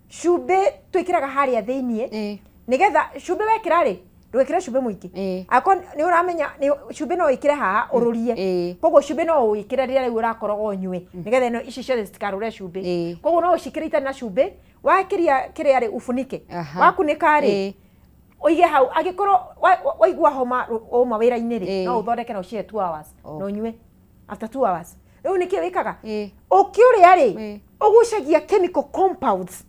Cumbĩ twĩkĩraga harĩa thĩiniĩ nĩgetha cumbĩ wekĩra rĩ, ndũgekĩre cumbĩ mũingĩ. Angĩkorwo nĩ ũramenya cumbĩ no wĩkĩre haha ũrũrie. Koguo cumbĩ no ũwĩkĩre rĩrĩa rĩu ũrakoroga ũnyue, nĩgetha ĩno ici ciothe citikarũre cumbĩ. Koguo no ũcikĩre itarĩ na cumbĩ. Wakĩria kĩrĩa rĩ, ufunike. Wakunĩka rĩ, ũige hau. Angĩkorwo waigua homa wauma wĩra-inĩ rĩ, no ũthondeke na ũcihe 2 hours na ũnyue after 2 hours. Rĩu nĩkĩ wĩkaga? Ũkĩ ũrĩa rĩ, ũgucagia chemical compounds,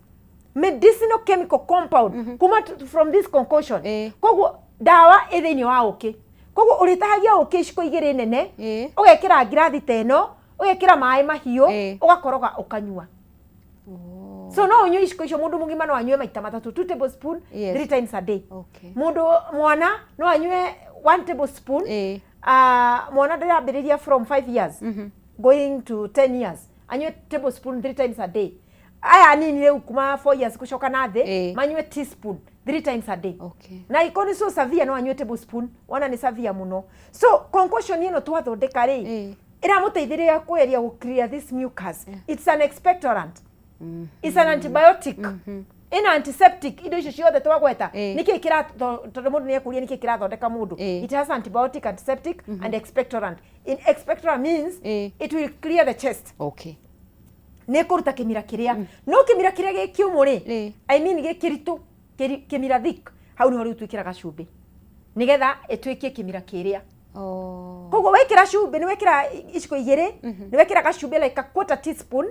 medicinal chemical compound kuma from this concoction. Koguo ndawa ĩ thĩinĩ wa ũkĩ. Koguo ũrĩtahagia ũkĩ iciko igĩrĩ nene, ũgekĩra ngirathi ta ĩno, ũgekĩra maĩ mahiũ, ũgakoroga, ũkanyua. So no ũnyue iciko icio, mũndũ mũgima no anyue maita matatũ, 2 tablespoon, 3 times a day. Mũndũ mwana no anyue 1 tablespoon. Mwana ndĩrambĩrĩria from 5 years going to 10 years, anyue tablespoon 3 times a day. Aya anini rĩu kuma 4 years gũcoka na thĩ, manyue teaspoon three times a day. Na iko nĩ so severe, no anyue tablespoon, wona nĩ severe mũno. So concoction ĩno twathondeka rĩ, ĩramũteithĩrĩria kweria gũ clear this mucus. It's an expectorant, it's an antibiotic, ĩna antiseptic, indo icio ciothe twagweta. Nĩkĩ kĩra, tondũ mũndũ nĩ ekũria nĩkĩ kĩrathondeka mũndũ? It has antibiotic, antiseptic and expectorant. In expectorant means it will clear the chest. Nĩ kũruta kĩmira kĩrĩa, no kĩmira kĩrĩa gĩ kĩũmũ rĩ, I mean gĩ kĩritũ, kĩmira thick, hau nĩho rĩu twĩkĩraga cumbĩ nĩgetha ĩtuĩkie kĩmira kĩrĩa. Koguo wekĩra cumbĩ, nĩ wekĩra iciko igĩrĩ, nĩ wekĩra gacumbĩ like a quarter teaspoon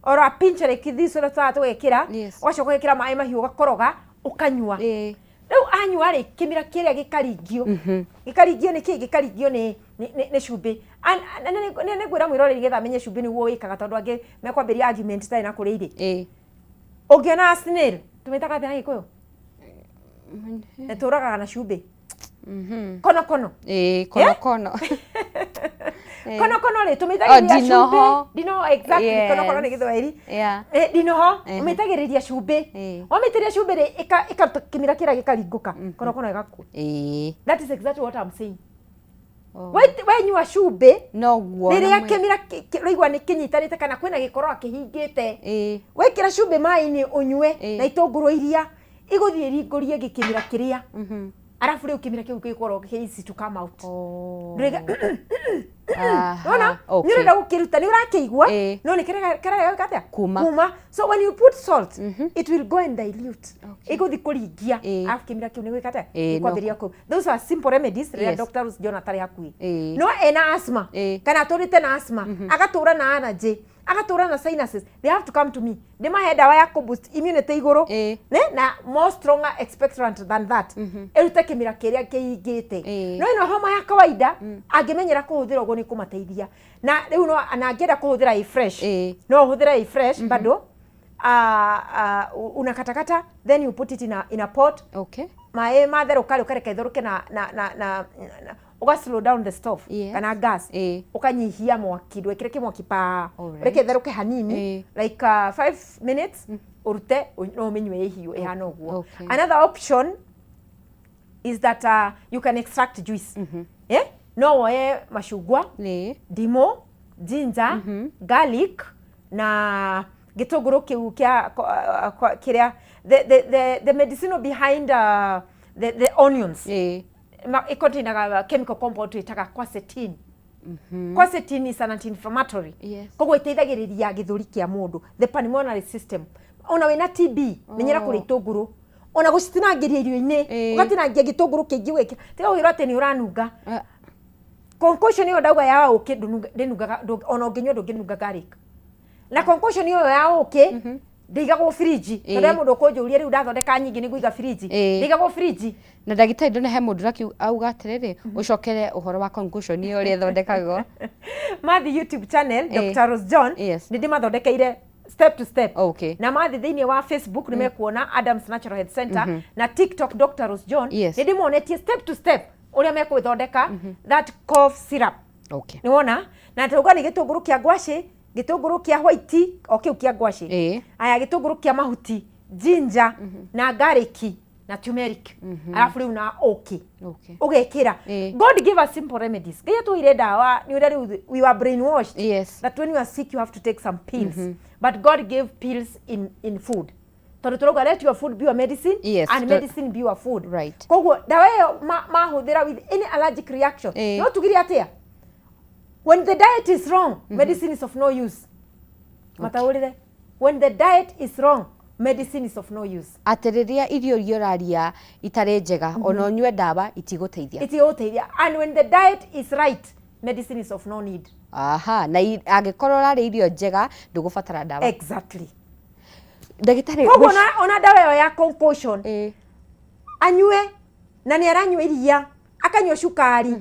or a pinch like this, ũrĩa tũraga tũgekĩra. Ũgacoka ũgekĩra maĩ mahiũ, ũgakoroga, ũkanyua. Rĩu anyua rĩ, kĩmira kĩrĩa gĩkaringio. Gĩkaringio nĩ kĩ? Gĩkaringio nĩ cumbĩ. Nĩ ngwĩra mwĩroreri nĩgetha amenye cumbĩ nĩguo wĩkaga, tondũ angĩ mekwambĩrĩria argument itarĩ na kũrĩa irĩ. Ũngĩona snail, tũmĩtaga atĩa na Gĩkũyũ? Ĩtũragaga na cumbĩ, konokono. Ĩĩ, konokono. Konokono rĩ, tũmĩitagĩrĩria Oh, ndinoho. cumbĩ. Ndinoho, exactly. Konokono nĩ Gĩthwaĩri. Ndinoho. Ũmĩitagĩrĩria cumbĩ. Wamĩitĩrĩria cumbĩ rĩ, ĩkaruta kĩmira kĩrĩa, gĩkaringũka, konokono ĩgakua. That is exactly what I'm saying. Wenyua cumbĩ, Noguo. Rĩrĩa kĩmira ũraigua nĩ kĩnyitanĩte kana kwĩna gĩkorora kĩhingĩte, wekĩra cumbĩ maĩ-inĩ ũnyue na itũngũrũ iria igũthiĩ ringũrie gĩkĩmira kĩrĩa, arabu rĩu kĩmira kĩu gĩkorwo kĩ easy to come out. Wona nĩ ũrenda gũkĩruta, nĩ ũrakĩigua, no nĩ kĩrarega gwĩka atĩa? Kuma. Kuma. So when you put salt, it will go and dilute, ĩgũthiĩ kũringia, arabu kĩmira kĩu nĩ gwĩka atĩa? Gĩkwambĩrĩria kũu. Those are simple remedies rĩrĩa Dr. Rose John atarĩ hakuhĩ. No ena asthma kana atũrĩte na asthma, agatũra na allergy, agatũra na sinuses, they have to come to me, ndĩmahe ndawa ya kũ boost immunity igũrũ, ne na more stronger expectorant than that, ĩrute kĩmira kĩrĩa kĩhingĩte. No ĩno homa ya kawaida, angĩmenyera kũhũthĩra ũguo nĩ kũmateithia. Na rĩu no na angĩenda kũhũthĩra ĩ fresh, no ũhũthĩre ĩ fresh bado, unakatakata, then you put it in a pot. Maĩ matherũka rĩ, ũkareka itherũke na ũga slow down the stove kana gas. Ũkanyihia mwaki, ndwĩkĩre kĩmwaki pa. Ũreke itherũke hanini, like 5 minutes, ũrute, no ũmĩnyue ĩhiũ ĩhana ũguo. Another option is that you can extract juice. Eh? No woe macungwa, ndimũ, ginger, garlic na gĩtũngũrũ kĩu kĩa kĩrĩa the medicinal behind the onions. Ĩcontainaga chemical compound twĩtaga quercetin. Quercetin is an anti-inflammatory. Koguo ĩteithagĩrĩria gĩthũri kĩa mũndũ, the pulmonary system. Ona wĩna TB, menyera kũrĩa itũngũrũ, ona gũcitinangĩria irio-inĩ. Ũgatinangia gĩtũngũrũ kĩingĩ, ũgekĩra, tiga kwĩrwo atĩ nĩ ũranunga. Concoction ĩyo ndauga ya ũkĩ, ndĩnungaga, ona ũngĩnyua ndũngĩnunga garlic. Na concoction ĩyo ya ũkĩ ndĩigagwo fridge, tondũ he mũndũ ũkũnjũria, rĩu ndathondeka nyingĩ nĩ ngũiga fridge? Ndĩigagwo fridge. Na ndagĩtarĩ, ndona he mũndũ ũrakiu auga atĩrĩrĩ, ũcokere ũhoro wa concoction ĩyo ũrĩa ĩthondekagwo. Mathi YouTube channel, Dr. Rose John, nĩ ndĩmathondekeire step to step. Na mathi thĩinĩ wa Facebook nĩ mekuona Adams Natural Health Center, na TikTok Dr. Rose John. Nĩ ndĩmonetie step to step ũrĩa mekũthondeka that cough syrup. Nĩ wona, na tauga nĩ gĩtũngũrũ kĩa ngwacĩ, gĩtũngũrũ kĩa white o kĩu kĩa ngwacĩ, aya, gĩtũngũrũ kĩa mahuti, ginger na garlic na turmeric, arabu rĩu na ũkĩ. Ũgekĩra. God give us simple remedies. Ngai atũheire ndawa nĩ ũrĩa rĩu we were brainwashed that when you are sick you have to take some pills, but God gave pills in food, tondũ tũrauga let your food be your medicine and medicine be your food. Koguo ndawa ĩyo mahũthĩra with any allergic reaction, no tugire atĩa? When the diet is wrong, medicine is of no use. Mataũrĩre, when the diet is wrong, medicine is of no use. Atĩ rĩrĩa irio iria ũraria itarĩ njega, ona ũnyue ndawa itigũteithia. Itigũteithia. And when the diet is right, medicine is of no need. Aha, na angĩkorwo ũrarĩa irio njega, ndũgũbatara ndawa. Exactly. Ndagĩtarĩ, koguo ona ndawa ĩyo ya concoction, anyue, na nĩ aranyua iria, akanyua cukari,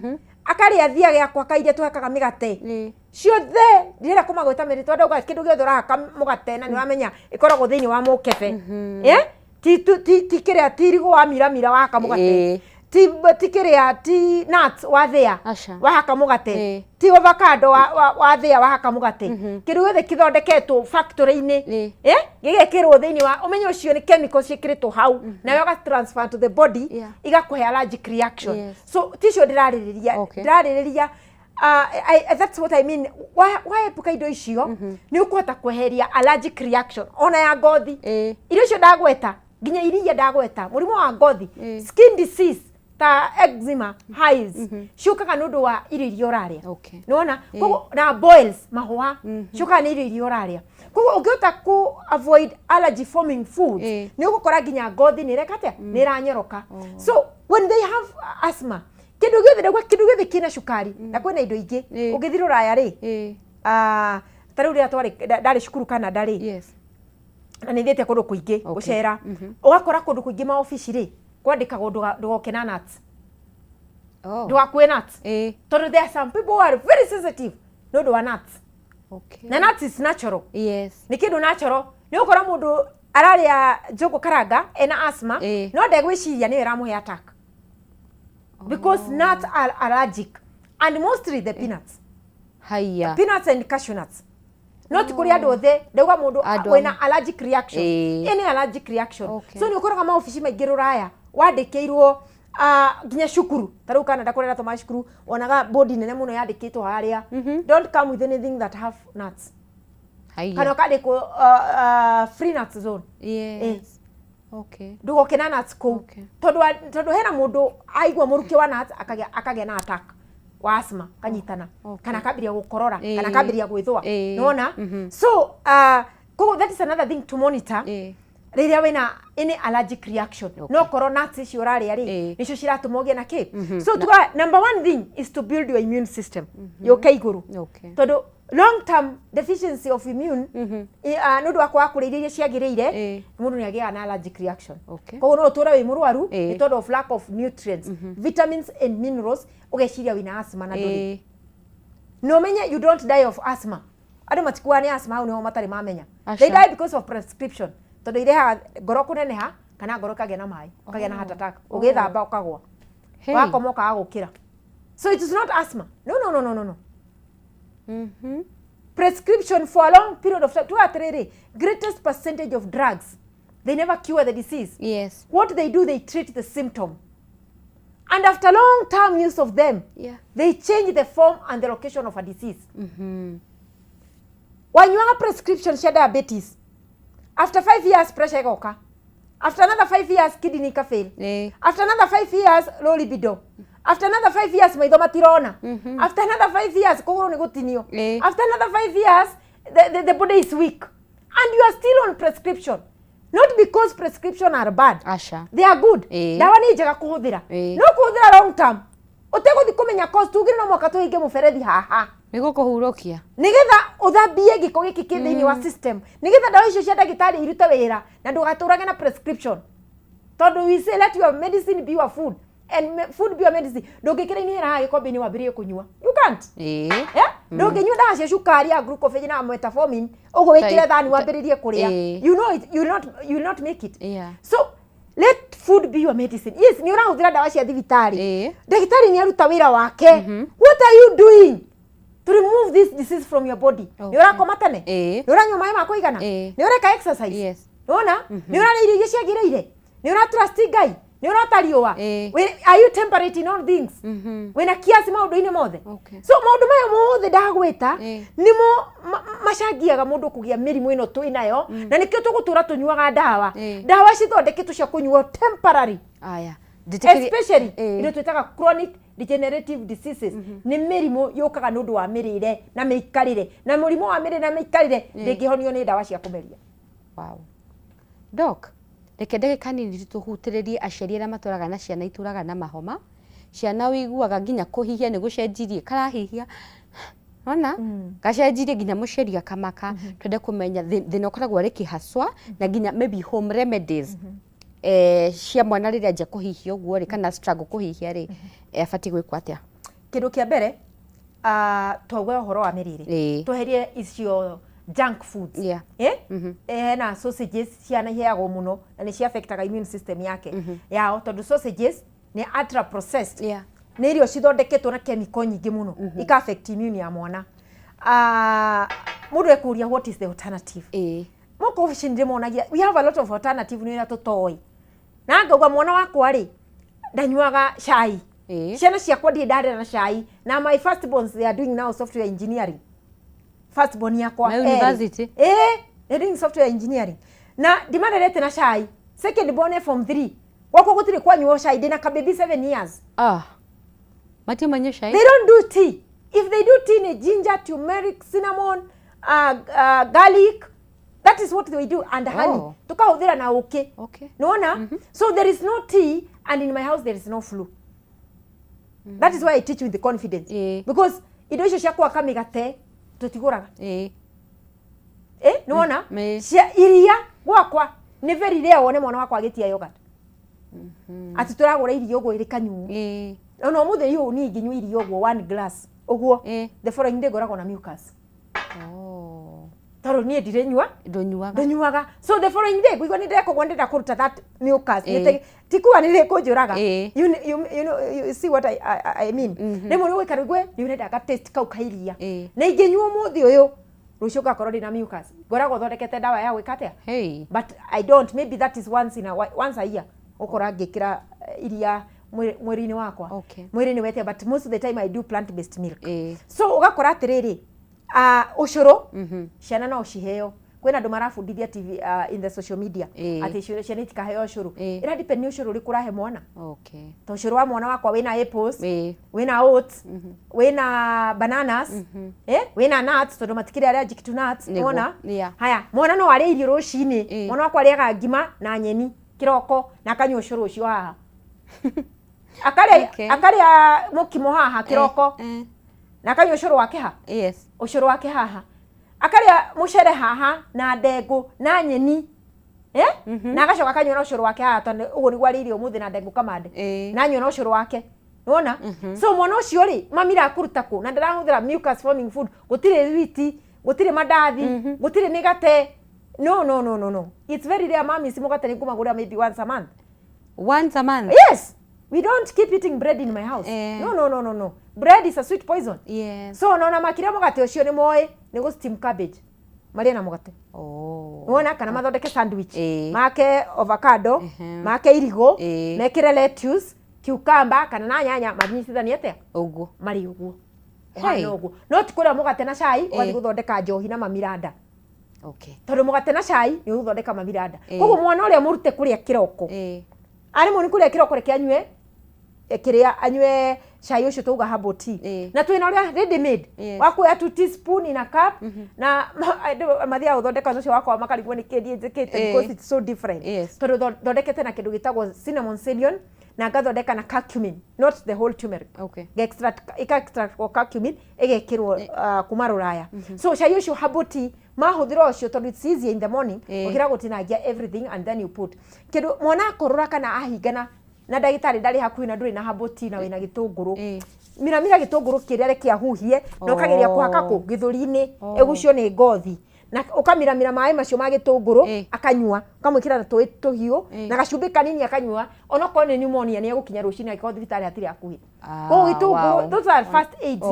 akarĩa thia gĩakwa kairia tũhakaga mĩgate ciothe, ndirenda kũmagwĩta mĩrĩtwa, ndauga kĩndũ gĩothe ũrahaka mũgate na nĩ ũramenya ĩkoragwo thĩinĩ wa mũkebe. Eh? Ti kĩrĩa, ti irigũ wa miramira wahaka mũgate. Ti ti kĩrĩa, ti nuts wathĩa Aca. wahaka mũgate, ti avocado wathĩa wahaka mũgate, kĩndũ gĩothe kĩthondeketwo factory-inĩ gĩgekĩrwo thĩinĩ wa ũmenye ũcio nĩ chemicals ciĩkĩrĩtwo hau, nawe ũga transfer to the body, igakũhe allergic reaction. So ticio ndĩrarĩrĩria. Ndĩrarĩrĩria that's what I mean. Waepuka indo icio, nĩ ũkũhota kweheria allergic reaction ona ya ngothi. Irio icio ndagweta, nginya iria ndagweta, mũrimũ wa ngothi, skin disease ta eczema, hives, ciũkaga nĩ ũndũ wa irio iria ũrarĩa. Nĩwona? Koguo na boils, mahũa, ciũkaga nĩ irio iria ũrarĩa. Koguo ũngĩhota ku avoid allergy forming foods, nĩ ũgũkora nginya ngothi nĩ ĩreka atĩa? Nĩ ĩranyoroka. So when they have asthma, kĩndũ gĩothe ndauga, kĩndũ gĩothe kĩna cukari, na kwĩna indo ingĩ. Ũngĩthiĩ rũraya rĩ, ta rĩu rĩrĩa ndarĩ cukuru Canada rĩ, na nĩ thiĩte kũndũ kũingĩ gũcera, ũgakora kũndũ kũingĩ maobici rĩ, kwandĩkagwo ndũgoke na nuts, ndũgakue nuts, tondũ there are some people who are very sensitive nĩ ũndũ wa nuts. Na nuts is natural. Nĩ kĩndũ natural. Nĩ ũgũkora mũndũ ararĩa njũgũ karanga ena asthma, no ndegwĩciria nĩyo ĩramũhe attack, because nuts are allergic, and mostly the peanuts. Haya. Peanuts and cashew nuts. No ti kũrĩ andũ othe. Ndauga mũndũ Andũ wĩna allergic reaction, any allergic reaction. So nĩ ũkoraga maobici maingĩ rũraya wandĩkĩirwo, nginya cukuru, ta rĩu Canada kũrĩa tũma cukuru, wonaga bodi nene mũno yandĩkĩtwo harĩa, "Don't come with anything that have nuts," Haya. kana ũkandĩkwo "Free nuts zone." Ndũgoke na nuts kũu, tondũ hena mũndũ aigua mũrukĩ wa nuts akagĩa na attack wa asthma, kanyitana, kana akambĩrĩria gũkorora, kana akambĩrĩria gwĩthũa. Nĩwona? So koguo that is another thing to monitor rĩrĩa wĩna any allergic reaction. No korwo nuts icio ũrarĩa rĩ, nĩcio ciratũma ũgĩe na kĩ. So tuga number one thing is to build your immune system yũke igũrũ, tondũ long term deficiency of immune, nĩ ũndũ wa kwaga kũrĩa irio iria ciagĩrĩire, mũndũ nĩ agĩaga na allergic reaction. Koguo no ũtũre wĩ mũrwaru nĩ tondũ of lack of nutrients, vitamins and minerals, ũgeciria wĩna asthma na ndũrĩ. Na ũmenye you don't die of asthma. Andũ matikuaga nĩ asthma, hau nĩho matarĩ mamenya. They Aca. die because of prescription, tondũ irehaga ngoro kũneneha kana ngoro ĩkagĩa na maĩ, ũkagĩa na heart attack, ũgĩthamba ũkagwa. Hey. Wakoma ũkaga gũkĩra. So it is not asthma, no, no, no, no, no, no. Prescription for a long period of time. Tuga atĩrĩrĩ, greatest percentage of drugs, they never cure the disease. What they do, they treat the symptom, and after long term use of them, they change the form and the location of a disease. Wanyuaga prescription cia diabetes, after 5 years pressure igoka, after another 5 years kidney ikafail, after another 5 years low libido, after another 5 years maitho matirona, after another 5 years kũgũrũ nĩ gũtinio, after another 5 years the body is weak, and you are still on prescription. Not because prescription are bad. Aca. They are good. Ndawa nĩ njega kũhũthĩra, no kũhũthĩra long term ũtegũthi kũmenya cause, tugire no mwaka tũhinge mũberethi haha. Nĩ gũkũhurũkia. Nigetha ũthambie gĩko gĩkĩ kĩ thĩinĩ wa system, nigetha ndawa icio cia ndagĩtarĩ irute wĩra na ndũgatũrage na prescription, tondũ we say, "Let your medicine be your food and food be your medicine." Ndũngĩkĩra inhaler haha gĩkombe-inĩ wambĩrĩrie kũnyua, you can't. Yeah? Ndũngĩnyua ndawa cia cukari ya Glucophage na metformin ũguo wĩkĩre thani wambĩrĩrie kũrĩa. You know it, you will not make it. So let food be your medicine. Yes, nĩ ũrahũthĩra ndawa cia thibitarĩ. Ndagĩtarĩ nĩ aruta wĩra wake. What are you doing to remove this disease from your body? Nĩ ũrakoma tene? Nĩ ũranyua maĩ ma kũigana? Nĩ ũreka exercise? Nĩwona? Nĩ ũrarĩa irio iria ciagĩrĩire? Nĩ ũratrust Ngai? Nĩ ũrota riũa? Are you temperate in all things? Wĩna kiasi maũndũ-inĩ mothe? So maũndũ maya mothe ndagwĩta nĩmo macangiaga mũndũ kũgĩa mĩrimũ ĩno twĩ nayo, na nĩkĩo tũgũtũra tũnyuaga ndawa. Ndawa cithondeketwo cia kũnyuo temporary. Aya. Especially indo twĩtaga chronic degenerative diseases, nĩ mĩrimũ yũkaga nĩ ũndũ wa mĩrĩre na mĩikarĩre, na mũrimũ wa mĩrĩre na mĩikarĩre ndĩngĩhonio nĩ ndawa cia kũmeria. Wow. Doc, reke ndagĩka nini tũhutĩrĩrie aciari arĩa matũraga na ciana itũraga na mahoma. Ciana wĩiguaga nginya kũhihia nĩ gũcenjirie, karahihia ona gacenjirie, nginya mũciari akamaka. Twende kũmenya thĩna ũkoragwo ũrĩ kĩ haswa, na nginya maybe home remedies cia mwana rĩrĩa anjia kũhihia ũguo rĩ, kana struggle kũhihia rĩ, abatiĩ gwĩkwo atĩa? Kĩndũ kĩa mbere, twauga ũhoro wa mĩrĩre. Tweherie icio junk foods. Eh? Hena sausages ciana iheagwo mũno na nĩ ciaffectaga immune system yake yao, tondũ sausages Nĩ ultra processed. Nĩ irio cithondeketwo na chemical nyingĩ mũno, ika affect immune ya mwana. Ah, mũndũ ekũria, what is the alternative? Moko obici ndĩmonagia we have a lot of alternative, nĩ ũrĩa tũtoĩ. Na ngauga mwana wakwa rĩ, ndanyuaga cai. Ciana ciakwa ndirĩ ndarera na cai, na my first borns, they are doing now software engineering. First born yakwa Ma erĩ. university? Eh, they're doing software engineering na ndimarerete na cai. Second born e form 3. Gwakwa gũtirĩ kwanyuo cai, ndĩna kababy 7 years. Ah, matimanyua cai. They don't do tea. If they do tea, ni ginger, turmeric, cinnamon, garlic. That is what they do, and honey. Tukahũthĩra na ũkĩ. Nĩwona? So there is no tea, and in my house there is no flu. That is why I teach with the confidence, because indo icio cia gwaka mĩgate tũtigũraga. Eh, nĩwona? Cia iria gwakwa nĩ very rare wone mwana wakwa agĩtia yogurt, atĩ tũragũra iria ũguo rĩkanyuo. Ona ũmũthĩ ũyũ niĩ ingĩnyua iria ũguo one glass ũguo, the following day ngoragwo na mucus. Tondũ niĩ ndirĩnyua. Ndũnyuaga. Ndũnyuaga. So the following day ngũigua nĩ ndeka ũguo, ndĩrenda kũruta that mucus. Ti kuga nĩ rĩkũnjũraga. You know, you see what I mean? Rĩmwe nĩ ũgũikara ũigue nĩ ũrenda ga taste kau ka iria. Na ingĩnyua ũmũthĩ ũyũ, rũciũ ngakorwo ndĩna mucus. Ngoragwo thondekete ndawa ya gwĩka atĩa? Hey. But I don't. Maybe that is once a year ũkora ngĩkĩra iria mwĩrĩ-inĩ wakwa. Mwĩrĩ nĩ wetia, but most of the time I do plant based milk. So ũgakora atĩrĩrĩ, ũcũrũ ciana no ciheo. Kwĩna andũ marabundithia TV, in the social media, atĩ ciana itikaheo ũcũrũ. Ĩra depend nĩ ũcũrũ ũrĩkũ ũrahe mwana. Ta ũcũrũ wa mwana wakwa wĩna apples, wĩna oats, wĩna bananas, wĩna nuts, tondũ matikĩrĩ allergic to nuts. Wona? Haya, mwana no arĩe irio rũcinĩ. Mwana wakwa arĩaga ngima na nyeni kĩroko na akanyua ũcũrũ ũcio haha. Akarĩa akarĩa mũkimo haha kĩroko na akanyua ũcũrũ wake ha. Ũcũrũ wake haha, akarĩa mũcere haha na ndengũ na nyeni, eh? Na agacoka akanyua na ũcũrũ wake haha, tondũ ũguo nĩguo arĩire ũmũthĩ na ndengũ kamande. Na anyua na ũcũrũ wake. Nĩwona? So mwana ũcio rĩ, mami rakũruta kũ na ndarahũthĩra mucus forming food? Gũtirĩ wheat, gũtirĩ mandathi, gũtirĩ mĩgate. No, no, no, no, no, it's very rare. Mami, si mũgate nĩ ngũmagũrĩra maybe once a month. Once a month? Yes, we don't keep eating bread in my house. No, no, no, no, no, bread is a sweet poison. So ona makĩria mũgate ũcio nĩ moĩ nĩ gũ steam cabbage marĩe na mũgate. Wona? Kana mathondeke sandwich, make avocado, make irigũ, mekĩre lettuce, cucumber kana na nyanya, manyitithanie atĩa? Ũguo. Marĩ ũguo. Hey. Ũhana ũguo, no ti kũrĩa mũgate na cai ũgathiĩ gũthondeka njohi na mamiranda. Tondũ mũgate na cai nĩ ũgũthondeka mamiranda. Koguo mwana ũrĩa mũrute kũrĩa kĩroko, arĩmwo nĩ kũrĩa kĩroko, reke anyue kĩrĩa, anyue cai ũcio tauga herbal tea. Na twĩna ũrĩa ready made wa kuoya 2 teaspoon in a cup, na andũ mathiaga gũthondeka ũcio wakwa makarigwo nĩ kĩĩ niĩ njĩkĩte, because it's so different. Tondũ thondekete na kĩndũ gĩtagwo cinnamon, ceylon, na ngathondeka na curcumin, not the whole turmeric. Ika extract curcumin, ĩgekĩrwo kuma rũraya. So cai ũcio herbal tea mahũthĩra ũcio, tondũ it's easier in the morning ũkĩra gũtinangia everything and then you put kĩndũ. Mwana akorora kana ahingana na ndagĩtarĩ ndarĩ hakuhĩ na ndũrĩ na herbal tea na wĩna gĩtũngũrũ, miramira gĩtũngũrũ kĩrĩa, reke ahuhie, na ũkageria kũhaka kũ gĩthũri-inĩ, ĩgucio nĩ ngothi, na ũkamiramira maĩ macio ma gĩtũngũrũ. Akanyua, ũkamwĩkĩra na tũĩ tũhiũ na gacumbĩ kanini, akanyua. Onokorwo nĩ pneumonia, nĩ egũkinya rũcinĩ angĩkorwo thibitarĩ hatirĩ hakuhĩ. Koguo gĩtũngũrũ, those are first aids.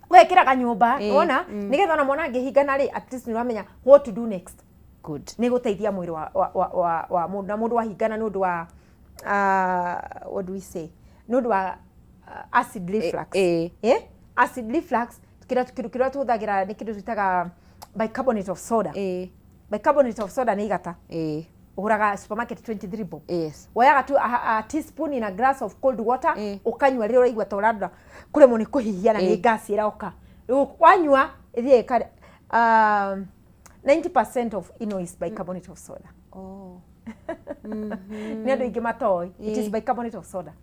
Wekĩraga nyũmba, wona, nĩgetha ona mwana angĩhingana rĩ, at least nĩ ũramenya what to do next. Nĩ gũteithia mwĩrĩ wa mũndũ. Na mũndũ wahingana nĩ ũndũ wa what do we say, nĩ ũndũ wa acid reflux. Eh? Acid reflux, kĩrĩa kĩndũ kĩrĩa tũhũthagĩra nĩ kĩndũ twĩtaga bicarbonate of soda. Bicarbonate of soda nĩ igata. Ũgũraga supermarket 23 bob. Woyaga tu a teaspoon in a glass of cold water, ũkanyua rĩrĩa ũraigua ta ũrandora kũremwo nĩ kũhihia na nĩ gas ĩroka. Rĩu wanyua ĩthiĩ ĩka 90% of ino is bicarbonate of soda. Nĩ andũ aingĩ matoĩ it is bicarbonate of soda.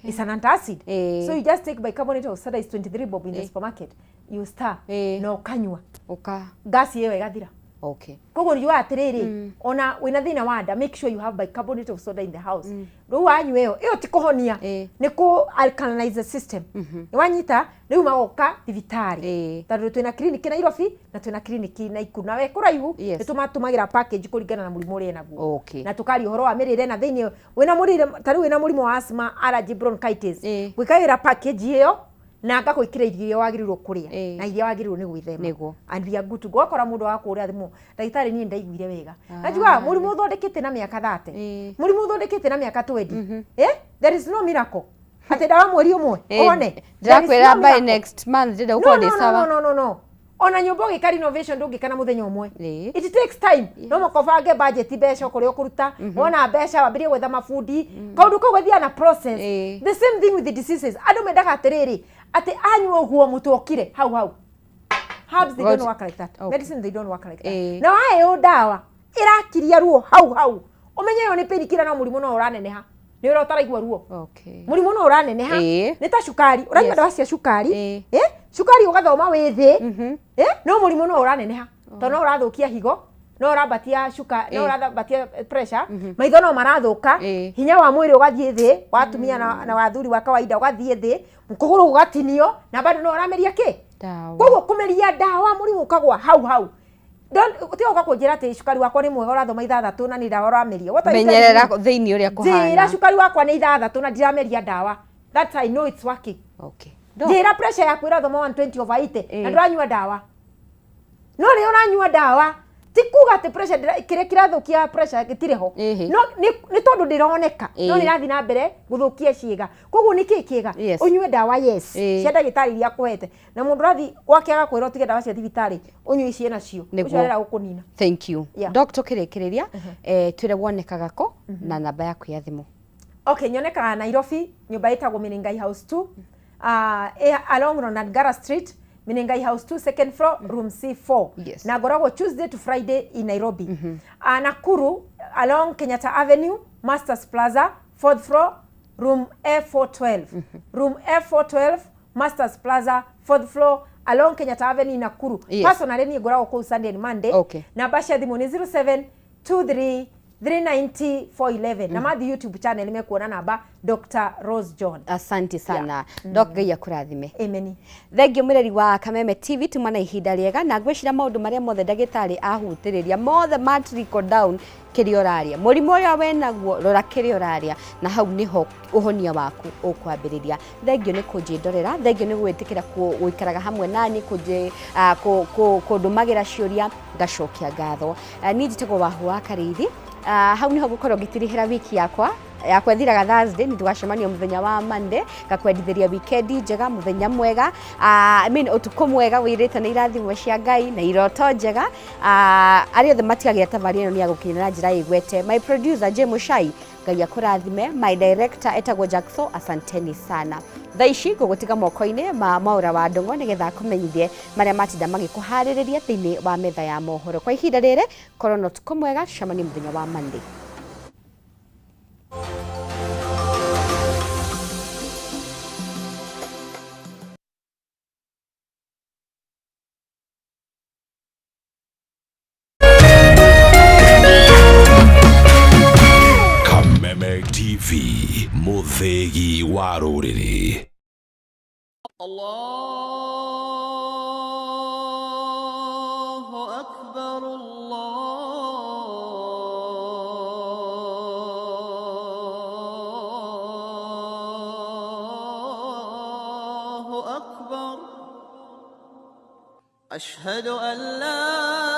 It's an antacid. So you just take bicarbonate of soda, is 23 bob in the supermarket, you stir na ũkanyua. Ũka Gas ĩyo ĩgathira. Okay. Koguo njugaga atĩrĩrĩ, ona wĩna thĩna wa nda, make sure you have bicarbonate of soda in the house. Rĩu wanyua ĩyo, ĩyo ti kũhonia, nĩ kũ alkalinize the system. Nĩ wanyita? Rĩu magoka thibitarĩ, tondũ twĩna kiriniki Nairobi na twĩna kiriniki Naikuru, na we kũraihu, nĩ tũmatũmagĩra package kũringana na mũrimũ ũrĩa enaguo. Na tũkaria ũhoro wa mĩrĩre na thĩinĩ wĩna mũrĩre, ta rĩu wĩna mũrimũ wa asthma, allergy, bronchitis, gwĩkagĩra package ĩyo na ngagwĩkĩra irio iria wagĩrĩirwo kũrĩa na iria wagĩrĩirwo nĩ gwĩthema. And we are good to go. Wakora mũndũ wa kũrĩa thimũ, ndagĩtarĩ, niĩ ndaiguire wega, na njugaga mũrimũ ũthondekete na mĩaka 30, mũrimũ ũthondekete na mĩaka 20, there is no miracle atĩ ndawa mweri ũmwe ũhone. There is Ndĩrakwĩra no by miracle. next month ndĩrenda No, gũkorwo no, ndĩ no, sawa. no, no, no, no. Ona nyũmba ũgĩka renovation ndũngĩka na mũthenya ũmwe. It takes time. No mũhaka ũbange budget, mbeca kũrĩa ũkũruta, wona mbeca wambĩrĩrie gwetha mabundi, kaũndũ kau gathiaga na process. The same thing with the diseases. Andũ mendaga atĩrĩrĩ, atĩ anyua ũguo mũtwe ũkire hau hau. Herbs, they don't work like that. Medicine, they don't work like that. Na waheo ndawa ĩrakiria ruo hau hau, ũmenye ĩyo nĩ painkiller, no mũrimũ no ũraneneha. Nĩ ũrĩa ũtaraigua ruo, mũrimũ no ũraneneha. Nĩ ta cukari, ũranyua ndawa cia cukari, cukari ũgathoma wĩ thĩ, no mũrimũ no ũraneneha, tondũ no ũrathũkia higo, no ũrambatia cuka, no ũrambatia pressure, maitho no marathũka, hinya wa mwĩrĩ ũgathiĩ thĩ, wa atumia na wa athuri wa kawaida ũgathiĩ thĩ, kũgũrũ gũgatinio, na bado no ũrameria kĩ? Ndawa. Koguo kũmeria ndawa mũrimũ ũkagwa hau hau. Tiga ũka kũnjĩra atĩ cukari wakwa nĩ mwega, ũrathoma 6 na nĩ ndawa ũrameria. What are you telling Menyerera me? thĩinĩ ũrĩa Njĩra kũhana. cukari wakwa nĩ 6 na ndirameria ndawa, that I know it's working. Doc. Njĩra pressure yaku ĩrathoma 120 over 80 na ndũranyua ndawa. No rĩ, ũranyua ndawa ti kuga atĩ pressure kĩrĩa kĩrathũkia pressure gĩtirĩ ho, no nĩ tondũ ndĩroneka, no nĩ ĩrathiĩ na mbere gũthũkia ciĩga. Koguo nĩ kĩĩ kĩega? Ũnyue ndawa, yes, cia ndagĩtarĩ iria akũhete, na mũndũ ũrathiĩ gwake agakwĩra ũtige ndawa cia thibitarĩ, ũnyue ici nacio, ũcio arenda gũkũnina. Thank you. Yeah. Doc, tũkĩrĩkĩrĩria, twĩre wonekaga kũ na namba yaku ya thimũ. Okay, nyonekaga Nairobi, nyũmba ĩtagwo Menengai House 2, along Ronald Street, Menengai House 2, second floor, room C4. Na ngoragwo Tuesday to Friday in Nairobi. Nakuru, along Kenyatta Avenue, Masters Plaza, fourth floor, room A412. Room A412, Masters Plaza, fourth floor, along Kenyatta Avenue, Nakuru. Personally niĩ ngoragwo kũu Sunday and Monday. Namba cia thimũ nĩ 0723 390 411, na mathi YouTube channel mekuona namba Dr. Rose John. Asante sana, Doc, Ngai akũrathime. Amen. Thengio mũreri wa Kameme TV, tuma na ihinda rĩega, na ngwĩciria maũndũ marĩa mothe ndagĩtarĩ ahutĩrĩria mothe ma trickle down kĩrĩa ũrarĩa, mũrimũ ũrĩa wenaguo, rora kĩrĩa ũrarĩa, na hau nĩho ũhonia waku ũkwambĩrĩria. Thengio nĩ kũnjĩndorera, thengio nĩ gwĩtĩkĩra gũikaraga hamwe nani, kũndũmagĩra ciũria ngacokia ngatho. Niĩ njĩtagwo Wahu wa Karĩithi. Hau nĩho ngũkorwo ngĩtirihĩra wiki yakwa yakwa ĩthiraga Thursday, nĩ tũgacemania mũthenya wa Monday, ngakwendithĩria weekend njega, mũthenya mwega, I mean ũtukũ mwega wĩrĩte na irathimo cia Ngai na iroto njega. Arĩa othe matigagĩra tabarĩra ĩno nĩ ya gũkinya na njĩra ĩgwete. My producer J Mushai, Ngai akũrathime. My director etagwo Jackson, asanteni sana. Thaa ici ngũgũtiga moko-inĩ ma Mwaũra wa Ndũng'o nĩgetha akũmenyithie marĩa matinda magĩkũharĩrĩria thĩinĩ wa metha ya mohoro. Kwa ihinda rĩrĩ, korwo na ũtukũ mwega, tũcemanie mũthenya wa Monday. Kameme TV, mũthĩgi wa rũrĩrĩ. الله أكبر الله أكبر أشهد أن لا